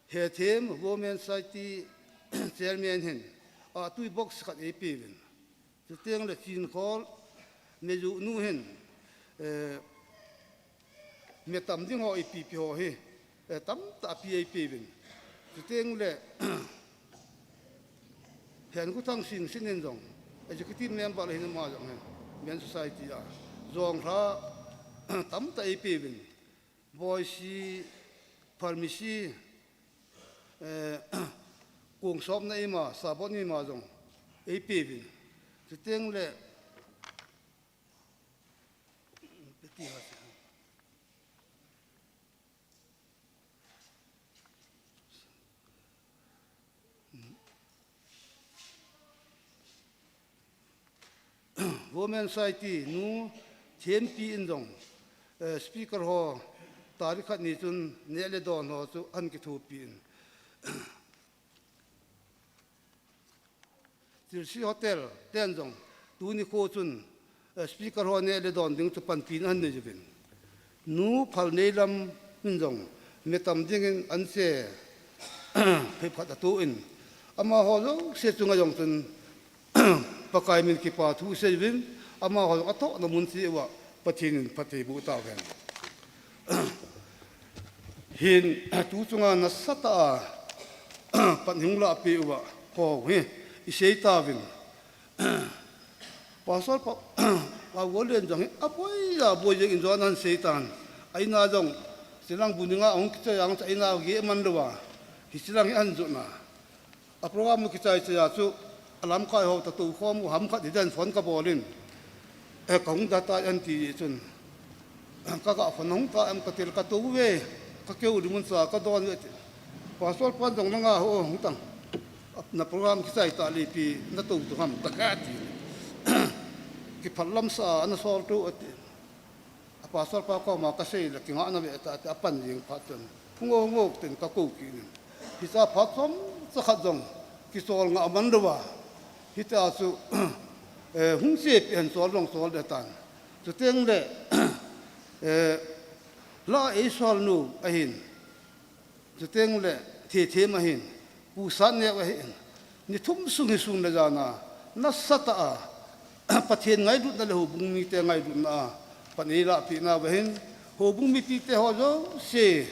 Hethem Women Society chairman hin, a tui box khat eipeuvin. Chuteng le Chinkhol Meju nu hin, eh, metam ding ho ipi ipi ho hi, eh, tamtah pi eipeuvin. Chuteng le Henkhothang Singsin in jong, executive member ahin ama jong hin, Women Society a, jonglha tamtah eipeuvin. Boisi, pharmacy, eh, kong sopna ima, sabon ima jong eipeuvin. Chuteng le, Women Society nu Thempi in jong, eh, speaker ho, tarik khat ni chun neh le don ho chu ahin kithopi in. Chelsea Hotel ten jong tuni kho chun, eh, speaker ho neh le don ding chu panpina ahin nei uvin. Nu Phalneilam in jong metam dingin anche phaikhat atoh in, amaho jouse chunga jong chun Pakai min kipa thu seiyuvin, amaho jong atohna mun cheh uva Pathen in phatthei boh tauhen. Hin, tu chunga nasatah a pan hung lahpeh uva ho hi isei tauvin. Pastor pa, pa Golden jong hi aboi aboi jeng in jong ahin sei tan. Aina jong, chilang bu ninga ahung kichai ang chu aina geh man louva, hichilang hi ahin jotna. A program u kichai chai a chu, alamkai ho toh toukhom u ham khat hi den phone kabol in, eh, kahung da tai ahin ti chun, kaga phone hung ta em, katel katou ve, kakeu limun cha kadon ve ti. Pastor pan jong nanga ho hung tang. Na program kichai tah le ipi natou tou ham kati. Kiphalam sa a nasol tou ati. A pastor pa koma kasei le kingahna ve tah ati, apan jeng phat chun, hung o, hung o tin kakou kit in. Hicha phat chomcha khat jong kichol ngah man louva. Hitia chu, eh, hung chepi hen, sol jong sol de tan. Chuteng le, eh, la ei sol nu ahin. Chuteng le Thethem ahin, Pu Satneo ahin, ni thum sung hi sun le jan a nasatah a Pathen ngailutna le houbung mite ngailutna a pan eilahpeh nauva hin, houbung mipite ho jouse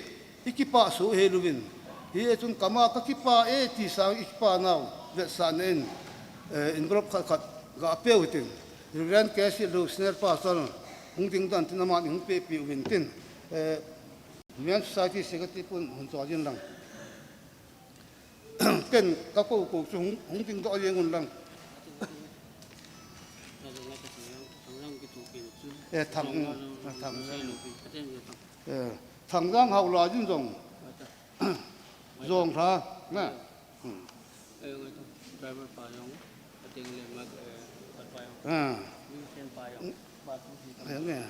i kipah soh hel uvin, hi e chun kama ka kipah e ti sang i kipa nau vetsahna in, eh, envelope khat khat ga pe u hitin, Reverend K C Lou, Senior Pastor, hung ding tan tin, aman hung pehpeh uvin tin, eh, Men Society Secretary pun hung choi jin lang. Ken ka kou kou chu hung, hung ding doh jeng un lang. Eh, Thang, eh, Thang, eh, Thangjang Haolai jin jong. Jong tha, na. Hmm. Driver pa jong, ateng le mak, eh, pa jong. Ah. Musician pa jong. Ba tu si. Ayan eh.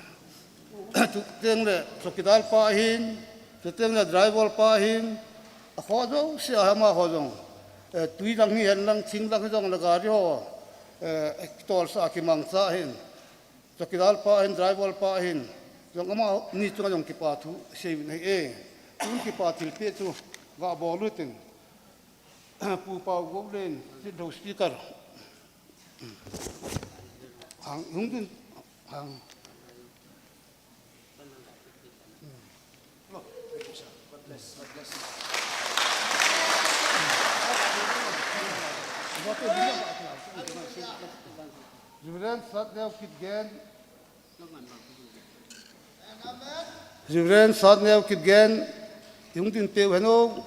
Chuteng le chowkidar pa ahin, chuteng le driver pa ahin, akhoh jouse a ama ho jong, eh, tui lang hihen lang, thing lang hi jong le gari ho, eh, kitolsa a kimangcha ahin. Chowkidar pa ahin, driver pa ahin, jong amani chunga jong kipa thu sei uvin ahi e. Tun kipa thilpeh chu ga bol utin. Pu Paugoulen, Chief Speaker. Hang, hung ding, hang. Reverend Satneo Kipgen. Reverend Satneo Kipgen, hung ding peh u hen o.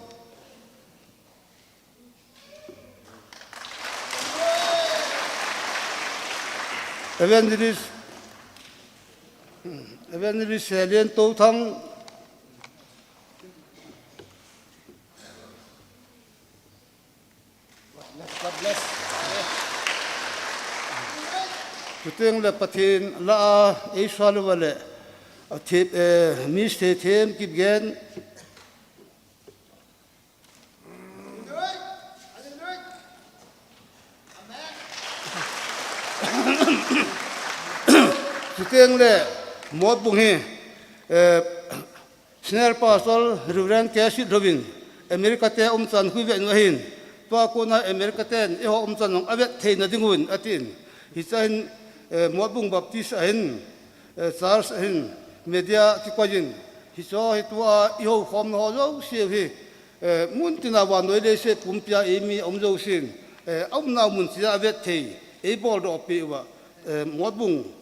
Evangelist, Evangelist Helen Touthang. Chuteng le Pathen la a eisol uva le, a thip, eh, Miss Thethem Kipgen. Chuteng le Motbung hi, eh, Senior Pastor Reverend K. Sitlhou in America te umchan khu vet u ahin, tua kona America ten eiho umchan jong avet theina dingun atin. Hiche a hin, eh, Motbung Baptist a hin, eh, church a hin media kikoi in, hiche hi tua i houkhomna ho jouse hi, eh, mun tina vannoi leiset pumpia eimi aum jousen, eh, aumna mun chea avet thei, eiboldoh peh uva, eh, Motbung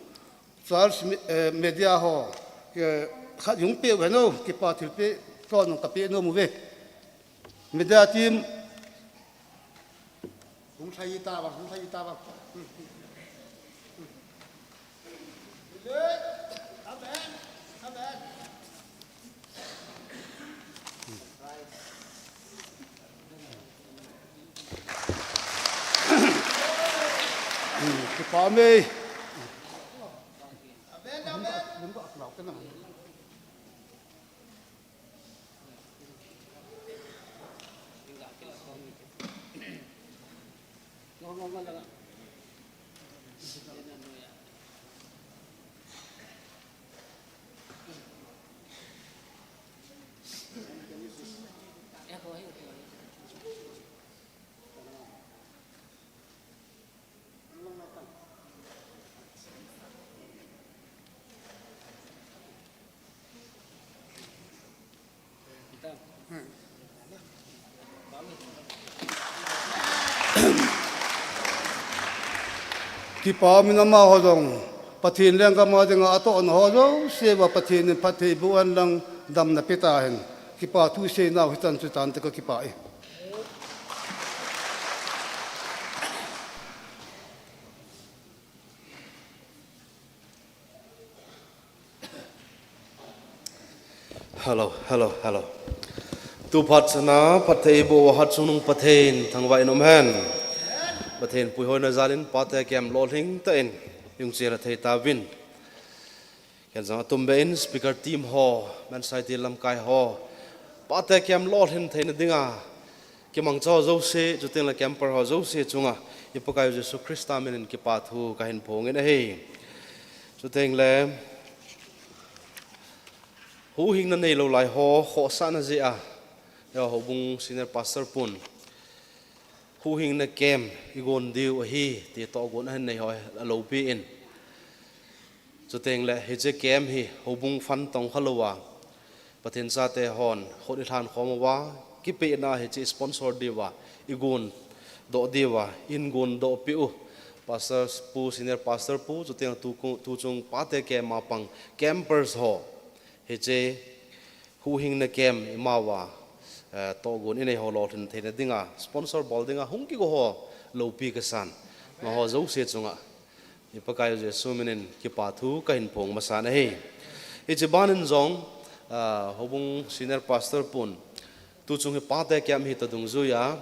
Church me-, eh, media ho, eh, khat hung peh u hen o, kipa thilpeh, kon kapeh nom uve. Media team. Hung lhai tauva, hung lhai tauva. Kipa ume. Kipa umin amaho jong, Pathen lenggam a dinga atohna ho jouse uva Pathen in phatthei boh hen lang damna pe tahen. Kipa thu seinau hichan chu tan te, kakipah e. Hello, hello, hello. Tu phat chana phatthei boh uva Hatchungnung Pathen thangvah in um hen. Pathen puihoina jalin pate kem lolhing tah in hung chena thei tauvin. Ken jong atum beh in speaker team ho, Men Society lamkai ho, pate kem lolhin theina dinga Kimangcha ho jouse, chuteng le camper ho jouse chunga i Pakaiyu Jesu Christa minin kipa thu kahin phongin ahi. Chuteng le huhhingna neilou lai ho khohsahna jeh a, eiho houbung senior pastor pun huhhingna camp igon diu ahi ti tohgon ahin nei ho aloupi in. Chuteng le hiche camp hi houbung fund tong khalou a, Pathen chate hon khut ilhan khom uva, kipehna hiche sponsor diuva, igon doh diuva, eihin gon doh peh u Pastor pu, Senior Pastor pu, chuteng tu, tuchung pate camp a pang campers ho, hiche huhhingna camp ima uva, eh, tohgon inei ho lolhin theina dinga, sponsor bol dinga hung kigo ho loupi kasan. Amaho jouse chunga i Pakaiyu Jesu minin kipa thu kahin phong masan ahi. Hiche banin jong, ah, houbung senior pastor pun, tuchung hi pate camp hita dungjuiya,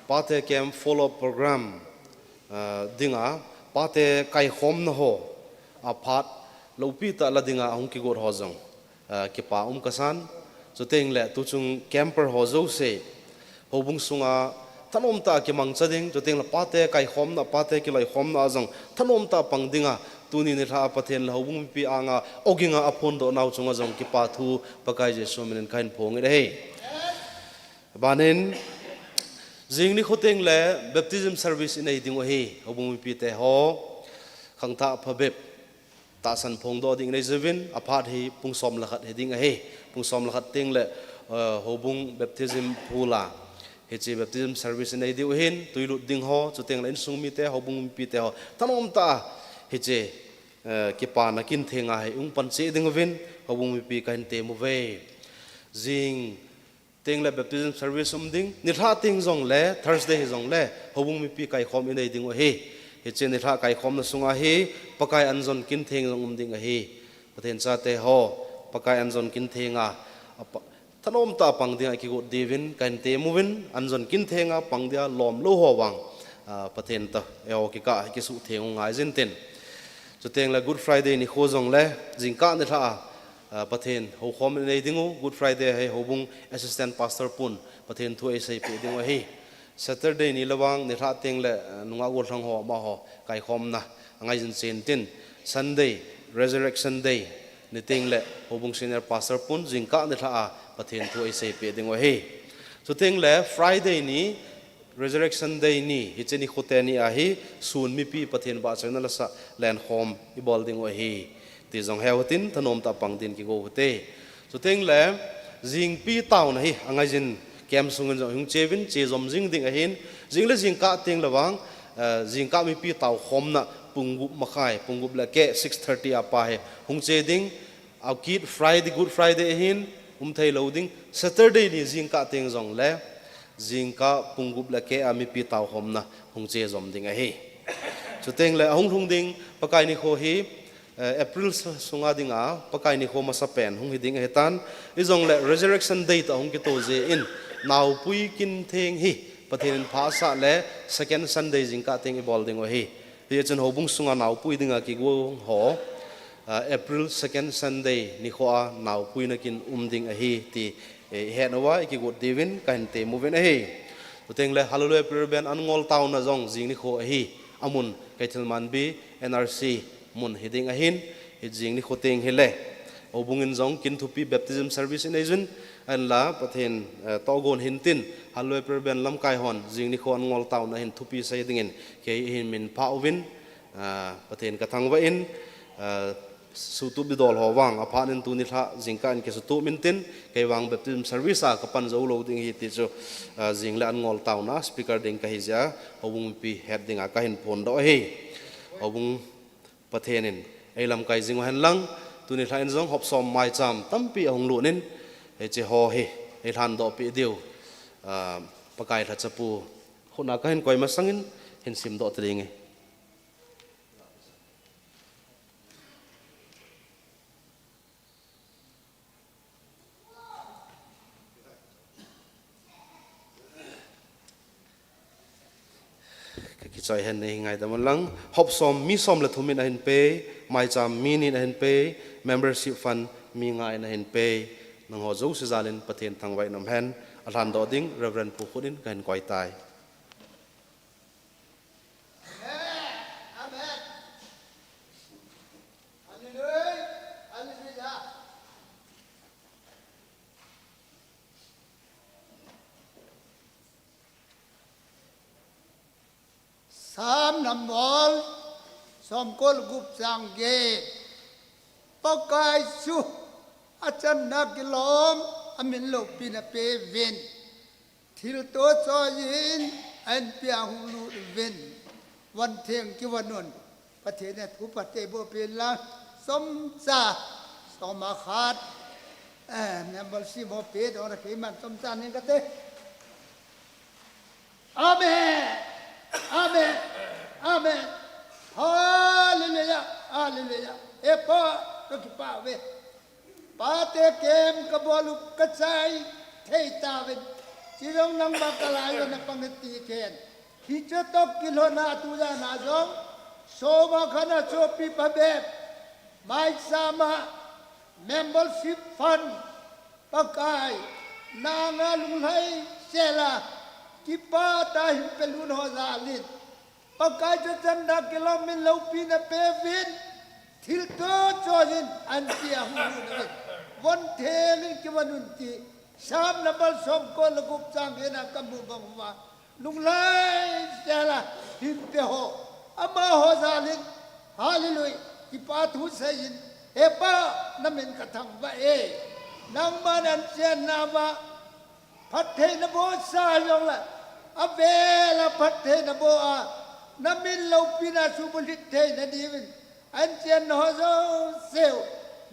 pate camp follow up program, ah, dinga, pate kaikhomna ho, aphat loupi tah la dinga ahung kigot ho jong, ah, kipa um kasan. Chuteng le tuchung camper ho jouse, houbung sunga thanom tah a kimangcha ding, chuteng le pate kaikhomna, pate kiloikhomna a jong thanom tah a pang dinga, tuni nilhah a Pathen le houbung mipi anga oginga aphondoh nau chunga jong kipa thu Pakai Jesu minin kahin phong in ahi. Banin, jing nikho teng le baptism service inei diu ahi, houbung mipi te ho, khangthah phabep tahsan phongdoh ding inei jiuvin, aphat hi pung som le khat hiding ahi. Pung som le khat teng le, eh, houbung baptism pool a hiche baptism service inei diu ahin, tui lut ding ho, chuteng le insung mite, houbung mipi te ho thanom tah a hiche, eh, kipana kintheng a hi hung pan cheh diuvin, houbung mipi kahin tem uve. Jing teng le baptism service um ding, nilhah teng jong le, Thursday hi jong le, houbung mipi kaikhom inei diu ahi. Hiche nilhah kaikhomna sunga hi Pakai anjon kintheng jong um ding ahi. Pathen chate ho, Pakai anjon kintheng a, apa, thanom tah a pang dinga kigot diuvin kahin tem uvin, anjon kintheng a pang dia lom lou ho vang, ah, Pathen toh eiho kikah a kisuhtheng u ngai jin tin. Chuteng le Good Friday nikho jong le, jingkah nilhah a, ah, Pathen houkhom inei diu, Good Friday hi houbung assistant pastor pun Pathen thu eiseipeh diu ahi. Saturday ni le vang nilhah teng le, ah, nungah gollhang ho amaho kaikhomna angai jin chen tin. Sunday, Resurrection Day, ni teng le houbung senior pastor pun jingkah nilhah a Pathen thu eiseipeh diu ahi. Chuteng le Friday ni, Resurrection Day ni, hiche nikho teni a hi, sun mipi Pathen vahchoina lasa lenkhom ibol diu ahi. Ti jong he utin, thanom tah a pang din kigo ute. Chuteng le, jingpi taona hi, angai jin camp sungin jong hung che uvin, che jom jing ding ahin, jing le jingkah teng le vang, eh, jingkah mipi taokhomna pung gup makhai, pung gup le keh, six thirty a pa hi hung che ding, akit Friday, Good Friday ahin, um thei lou ding, Saturday ni jingkah teng jong le, jingkah pung gup le keh a mipi taokhomna hung che jom ding ahi. Chuteng le ahung lhung ding, Pakai nikho hi, eh, April s-, sunga dinga, Pakai nikho masapen hung hiding ahitan, ijong le Resurrection Day toh hung kitoh jeh in, naopui kintheng hi, Pathen in phasah le, second Sunday jingkah teng ibol diu ahi. Hichun houbung sunga naopui dinga kigo ho, ah, April second Sunday nikho a naopuina kin um ding ahi ti, eh, ihet uva ikigot diuvin kahin tem uvin ahi. Chuteng le Hallelujah Prayer Band an ngol taona jong jing nikho ahi. Amun Keithelmanbi N R C mun hiding ahin, hi jing nikho teng hi le. Houbung in jong kin thupi baptism service inei jin, ahinla Pathen, eh, tohgon hintin, Hallelujah Prayer Band lamkai hon, jing nikho an ngol taona hin thupi sei dingin, kei hin min pha uvin, ah, Pathen kathangvah in, ah, sutup idol ho vang, aphat in tuni nilhah jingkah in kisutup intin, kei vang baptism service a kapan jou lou ding ahi ti chu, ah, jing le an ngol taona speaker ding kahi jeh a, houbung mipi het dinga kahin phondoh ahi. Houbung Pathen in eilamkai jing uhen lang, tuni nilhah in jong hop som maicham tampi ahung lut in, hiche ho hi eilhandoh peh diu, ah, Pakai lhacha pu khut a kahin koi masangin hin simdoh ta ding e. Ka kichoi hen nei ngaidam un lang. Hop som mi som le thum in ahin pei, maicham mi ni in ahin pei, membership fund mi nga in ahin pei. Nangho jouse jal in Pathen thangvah in um hen. Alhan doh ding Reverend Pu Khut in kahin koi tai. Sam number somko le gup chang get. Pakai chu achanna kilom, amin loupina peuvin. Thilto choiyin, ahinpia hung lut uvin. Von theng kivon un. Pathen in athu phatthei boh pen lang. Chomcha, som a khat. Eh, membership ho pe dona keiman chomcha ning kate. Amen. Amen. Amen. Hallelujah. Hallelujah. He Pa, kakipah uve. Pate kem kabol u kachai thei tauvin. Chujong nangma kalai uva napang e ti khen. Hiche toh kilhona tujan a jong. Som a khat a chopi phabep. Maicham a membership fund. Pakai, nanga lunglhai sela, kipah tah a hin pelun ho jal in. Pakai chu achanna kilom, amin loupina peuvin, thilto choiyin, ahinpia hung lut uvin. Von theng in kivon un ti, Sam number somko le gup chang get na kamu bang uva. Lunglhai sela hin pe ho, amaho jal in, hallelujah, kipathu seiyin, He Pa, namin kathangvah e. Nangman anchenna uva phatthei naboh sa jongle, avel a phatthei naboh a, namin loupina subulhit theina diuvin, anchenna ho jouse u,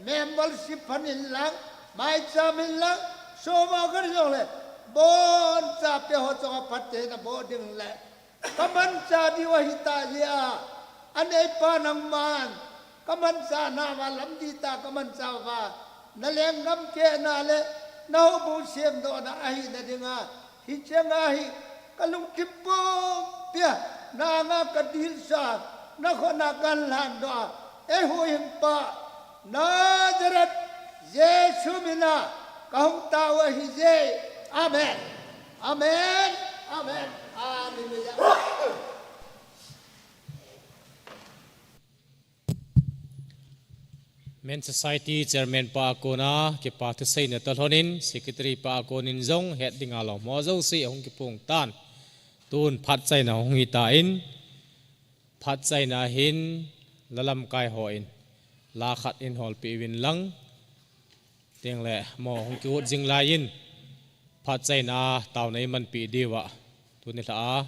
membership fund in lang, maicham in lang, som a khat jongle, boncha pe ho chunga phatthei naboh ding le, kamanchah diu ahi tah jeh a, aneipa nangman, kamanchah nauva lamdih tah a kamanchah uva, nalenggam kehna le, nahoubung semdohna ahina dinga, hiche nga hi, kalungthim pumpia, nanga kadilsa, nakhut a kahin lhandoh a, eihuhhingpa, Nazareth Jesu mina kahung tao u ahije. Amen. Amen. Amen. Hallelujah. Men Society Chairman pa a kona kipa thuseina toh lhonin, Secretary pa a konin jong het dinga lom ho jouse ahung kiphong tan. Tun phatchaina hung hitan, phatchaina hin la lamkai hon la khat in holpeh uvin lang, tengle mo hung kihot jing laiyin, phatchaina taona imanpi diuva, tuni lha a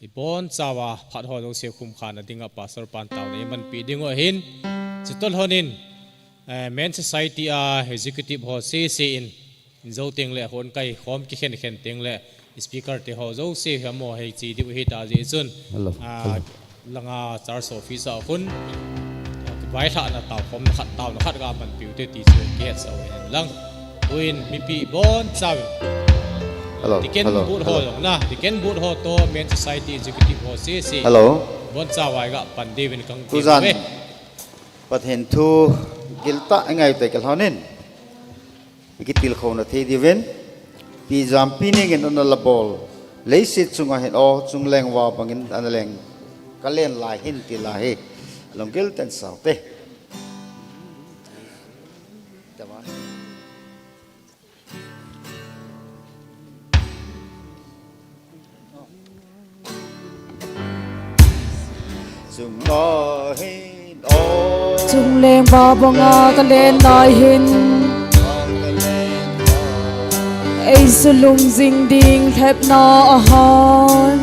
ibonchauva phat ho jouse khumkhana dinga Pastor pan taona imanpi diu ahin, chutoh lhonin, eh, Men Society a Executive ho sese in, in jou tengle hon kai khom kikhen khen tengle, Speaker te ho jouse hi amaho hi che diu ahitah jeh chun, ah, langa church office a khun, ah, vailhahna taokhomna khat, taona khat ga manpiu te ti chu kihetsah u hen lang. Tuin mipi bonchauvin, Deacon booth ho jong na, Deacon booth ho toh Men Society Executive ho sese, bonchauva iga pan diuvin kahin temu ve. Pathen thu giltah ingai u te kilhonin, ikitilkhouna thei diuvin, pi jampi ningin ana labol, leiset chunga hin o chungleng uva bangin ana leng kalen lai hin ti lai hi, lunggil tah in sao te. Chungleng uva banga kalen lai hin, eisulungjing ding lhepna ahan.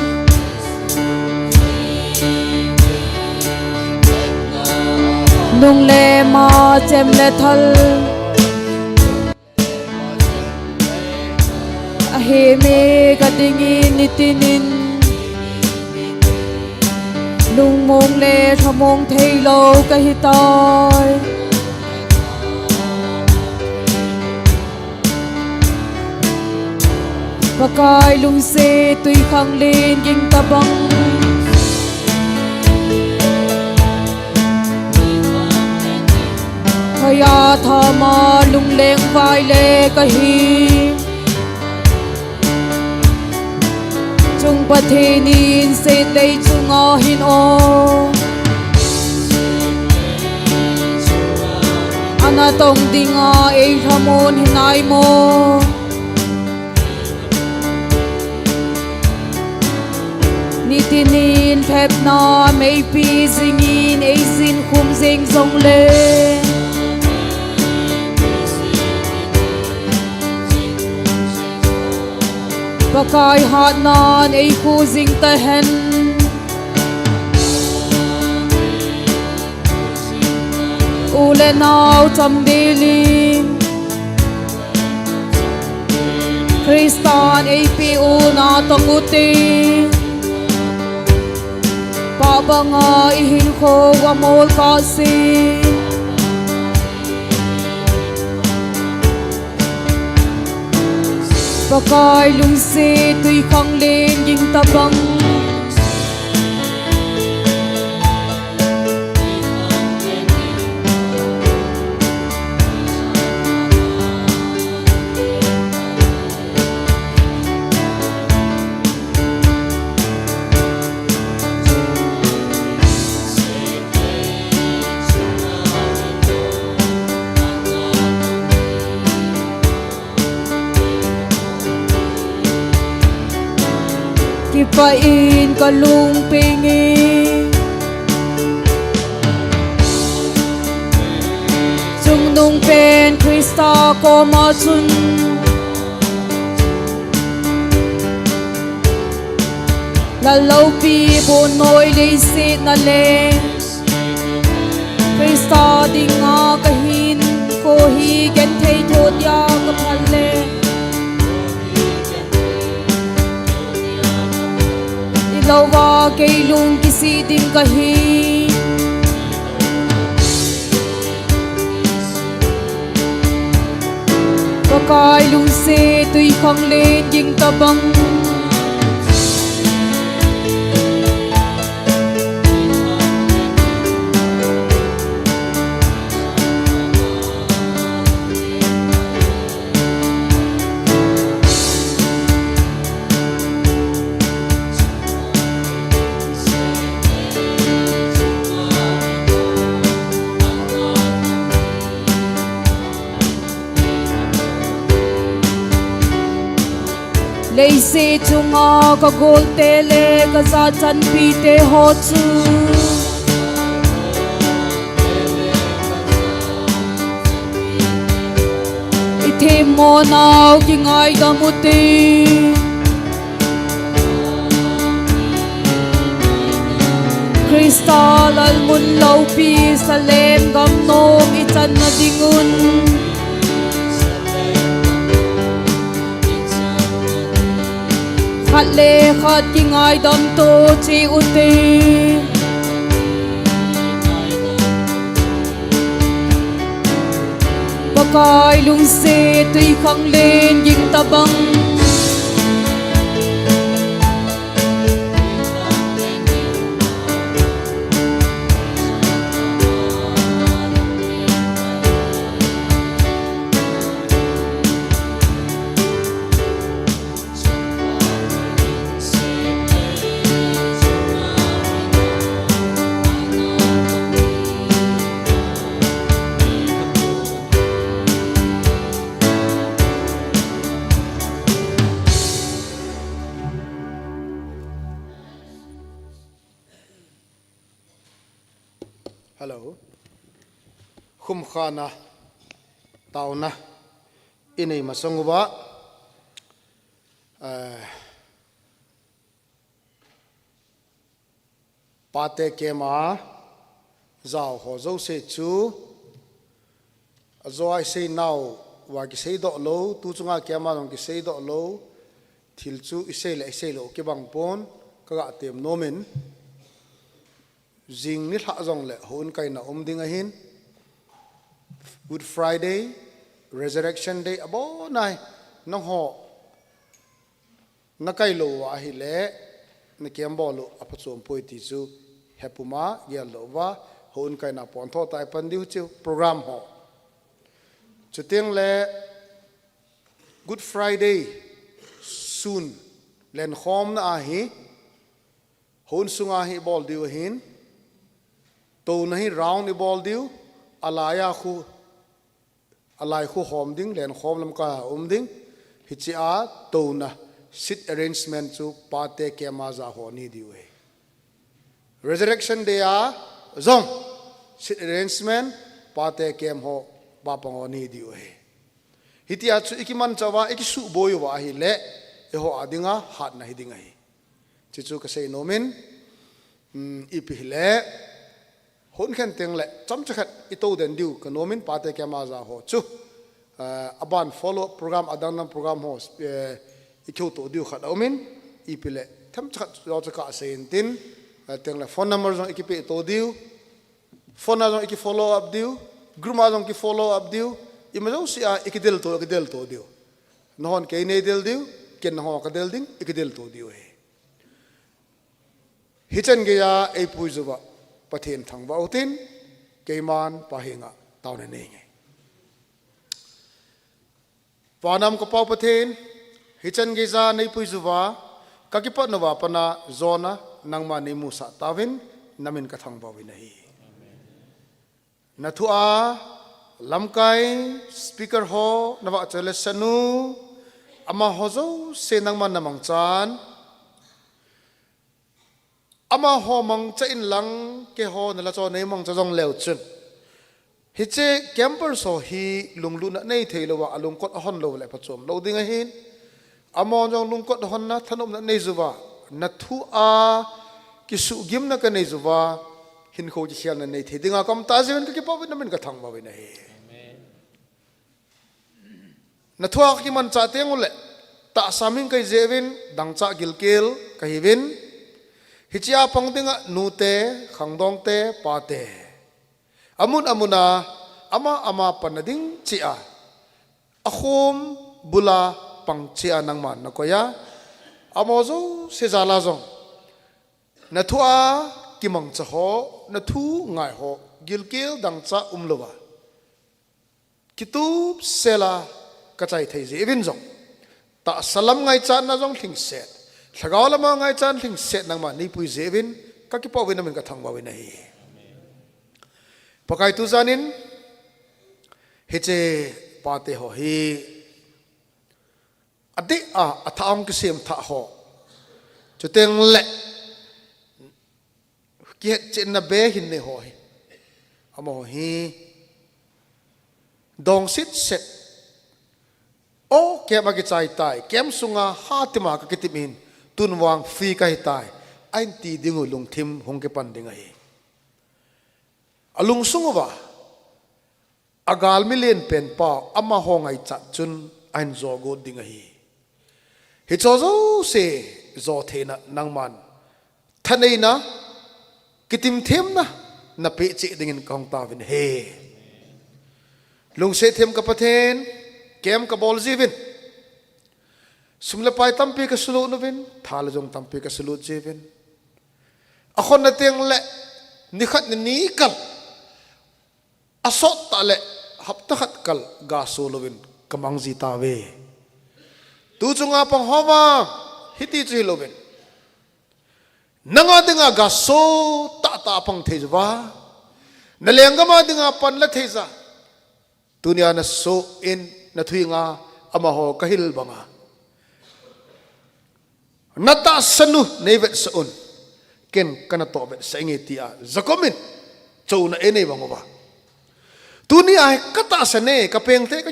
Nung le ma, chem le thal, ahem e kadingin nitinin, lungmong le lhamong theilou kahitai. Pakai lungset twikhanglen ging tabang, hoiya thama lungleng vai le kahi. Pathen in seitlei chunga hin o, ana tong dinga eilhamon hinai mo. Nitinin lhepna meipi jingin eijin khum jing jongle, Pakai hatnan eikhu jing tahen. U le nao chamdel in Christan eipeh u natong ute. Pah banga ihinkho amol kahsen. Pakai lungset twikhanglen ging tabang. Kipah in kalung peng e. Chungnungpen Christa koma chun, Lal loupi bonnoi leiset na le Christa dinga kahinkho hi genthei tho dia kaphal le, ilouva kei lung kisih ding kahi. Pakai lungset twikhanglen ging tabang. Leiset chunga kagolte le kajachanpite ho chu ithemmo nau kingaidam ute. Christa Lal mun loupi Salem gam nom ichanna dingun, khat le khat kingaidam to cheh ute. Pakai lungset twikhanglen ging tabang. Hello. Khumkhana, taona inei masang uva, eh, pate kema jao ho jouse chu, ajoa isei nauva kiseidoh lou, tu chunga kema jong kiseidoh lou, thil chu isei le isei lou kibang pon, kaga tem nomin. Jing nilhah jongle houin kaina um ding ahin, Good Friday, Resurrection Day abonai, nangho nakai lou uva ahile, nakem bol u aphachom poi ti chu hepuma geldoh uva, houin kaina pontho tah a ipan diu chu program ho. Chutengle Good Friday sun Lenkhomna ahi, hon sunga hi ibol diu ahin, touna hi round ibol diu, alaiya khu, alai khu hom ding, lenkhom lamkai a um ding, hichea touna seat arrangement chu pate camp a ja ho nei diu ahi. Resurrection Day a jong seat arrangement pate camp ho bapang ho nei diu ahi. Hitia chu ikimanchah uva, ikisuhboi uva ahile, eiho a dinga hatna hi ding ahi. Chuchu kasei nomin, um, ipi hile, hon khen teng le, chomcha khat ito den diu kanomin pate camp a ja ho chu. Uh, aban follow up program, adang dang program ho, uh, ikihouto diu khat aumin, ipi le, themcha khat jong chu kasei intin, uh, teng le phone number jong ikipeto diu, phone a jong ikifollow up diu, group a jong kifollow up diu, ima jousea ikidelto, ikidelto diu. Nahon kei neidel diu, ken nangho kadel ding, ikidelto diu ahi. Hichan geiya eipuijuva, Pathen thangvah utin, keiman Pa henga taona neinge. Vanam ka Pau Pathen, hichan geiya neipuijuva, kakipatnauva pana jona nangma neimusah tauvin, namin kathangvah uvin ahi. Nathua, lamkai, speaker ho, navahchoi le sanu, amaho jouse nangman namangchan, amaho mangcha inlang, keiho nalhacha neimangcha jongleu chun, hiche campers ho hi lunglutna neithei louva, alungkot ahon lou le phachom lou ding ahin. Amahon jong lungkot ahonna thanopna neijuva, nathua kisuhgimna kaneiyuva, hinkho kikhelna neithei dinga kaum tah jeh uvin kakipa uvin, namin kathangvah uvin ahi. Nathua kakimanchah teng ule, tahsa min kahi jeh uvin, dangchah gilkel kahiuvin, hichea pang dinga nute, khangdongte, pate, amun amuna, ama ama panna ding chea, akhom bula pang chea nangman nakoiya, amaho jouse jala jong, nathua kimangcha ho, nathu ngai ho, gilkel dangchah umlouva, kitupsela kachai thei jeh uvin jong, tahsa lam ngaichatna jong lhingset, lhagao lama ngaichat lhingset nangman neipui jeh uvin, kakipa uvin, namin kathangvah uvin ahi. Pakai, tujanin, hiche pate ho hi, adeh a, athah hung kisem thah ho, chuteng le, kihetchetna be hin nei ho hi, amaho hi, dongset set, o, camp a kichai tai, camp sunga hatima kakitim in, tun vang free kahitai, ahin ti dingu lungthim hung kipan ding ahi. Alungsung uva, agalmi lenpenpa, amaho ngaichat chun ahin jo got ding ahi. Hicheho jouse jo theina nangman, thaneina, kitimthemna, napeh cheh dingin kahung tauvin ahi. Lungset them ka Pathen, camp kabol jiuvin, sum le pai tampi kasulut uvin, tha le jong tampi kasulut jiuvin, akhonna teng le, nikhat nini kal, asot tah le, hapta khat kal gaso louvin kamang ji tauve. Tu chunga pang ho vang, hiti chu hilouvin, nanga dinga gaso tahtah apang theiyuva, nalenggam a dinga panla theiya, tunia nasoh in nathuinga amaho kahil banga, natahsa nu neivetsah un, ken kanatoh vetsah inge tia Jacob in chouna einei bang uva, tunia hi katahsan e, kapeng thei, ka,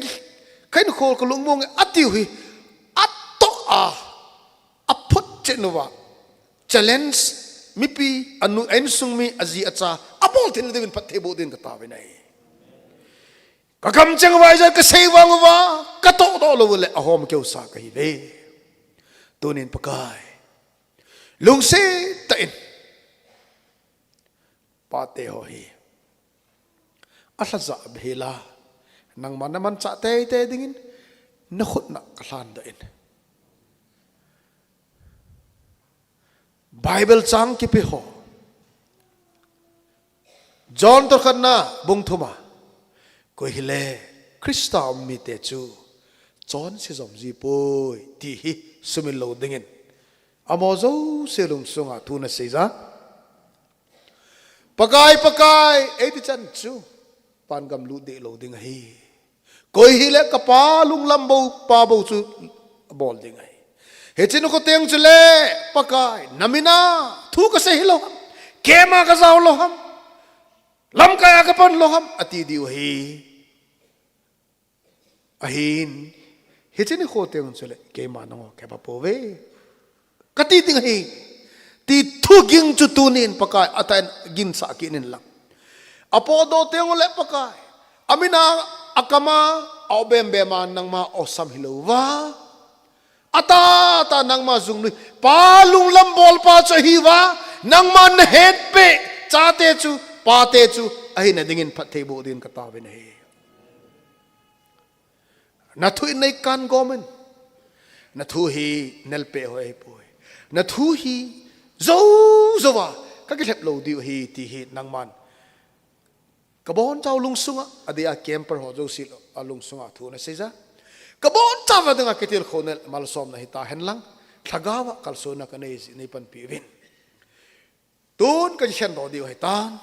kahinkho kalungmong e atiu hi, atoh a, aphotchet uva, challenge, mipi, anu, a insung mi, aji acha, abol theina diuvin phatthei boh din kataovin ahi. Kakamcheng uva ijat kasei vang uva, katohdoh lou uleh ahom keusa kahiuve. Tunin Pakai, lungset tah in, pate ho hi, alhajah behseh la, nangma namanchah teitei dingin, nakhut na kalhandoh in, Bible chang kipe ho, John tolkhatna bung thuma, koi hile Christa um mite chu chonse jom jipoi ti hi sumil lou dingin, Amaho jouse lungsunga thu nasei ja. Pakai, Pakai, eiti chan chu. Pangam lut deh lou ding ahi. Koi hile kapa lunglam bou, pa bou chu bol ding ahi. Hiche nikho teng chule, Pakai, namin a thu kasei hilou ham. Keima kajao lou ham. Lamkai a kapan lou ham. Ati diu ahi. Ahin, hiche nikho teng chule, keima nangho kapa pouve. Kati ding ahi. Ti thuging chu tunin Pakai, atah in ginsah kit in lang. Apodoh teng ule Pakai. Amin a, akam a, aobem bem a nangma osam hilou va. Atah, atah nangma jungnui. Pa lunglam bolpa chu ahi va. Nangma nahetpeh. Chate chu, pate chu. Ahina dingin phatthei boh dingin kataovin ahi. Nathu in neikan gom in. Nathu hi nelpeh hoi ahipoi. Nathu hi jou, jou a. Kakilhep lou diu ahi ti hi nangman. Kabonchau lungsunga, adeh a camper ho jouse lungsunga thu nasei ja. Kabonchauva dinga kitilkhouna malsomna hita hen lang. Lhagao a kalsonna kanei jeh in neipanpi uvin. Tun kakikhen doh diu ahitan.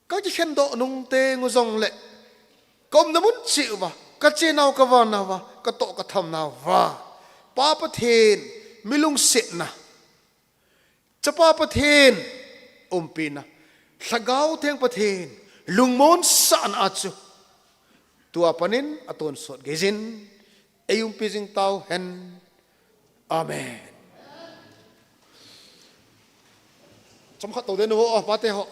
Kakikhen doh nung teng u jongle. Kaumna mun cheh uva. Kachenau kavanauva. Katoh kathamnauva. Pa Pathen. Mi lungsetna. Chapa Pathen. Umpina. Lhagao Theng Pathen. Lungmonsahna a chu. Tua panin atonsot geijin, eiumpi jing tauhen. Amen. Chomkhat tou ding uvo, pate ho.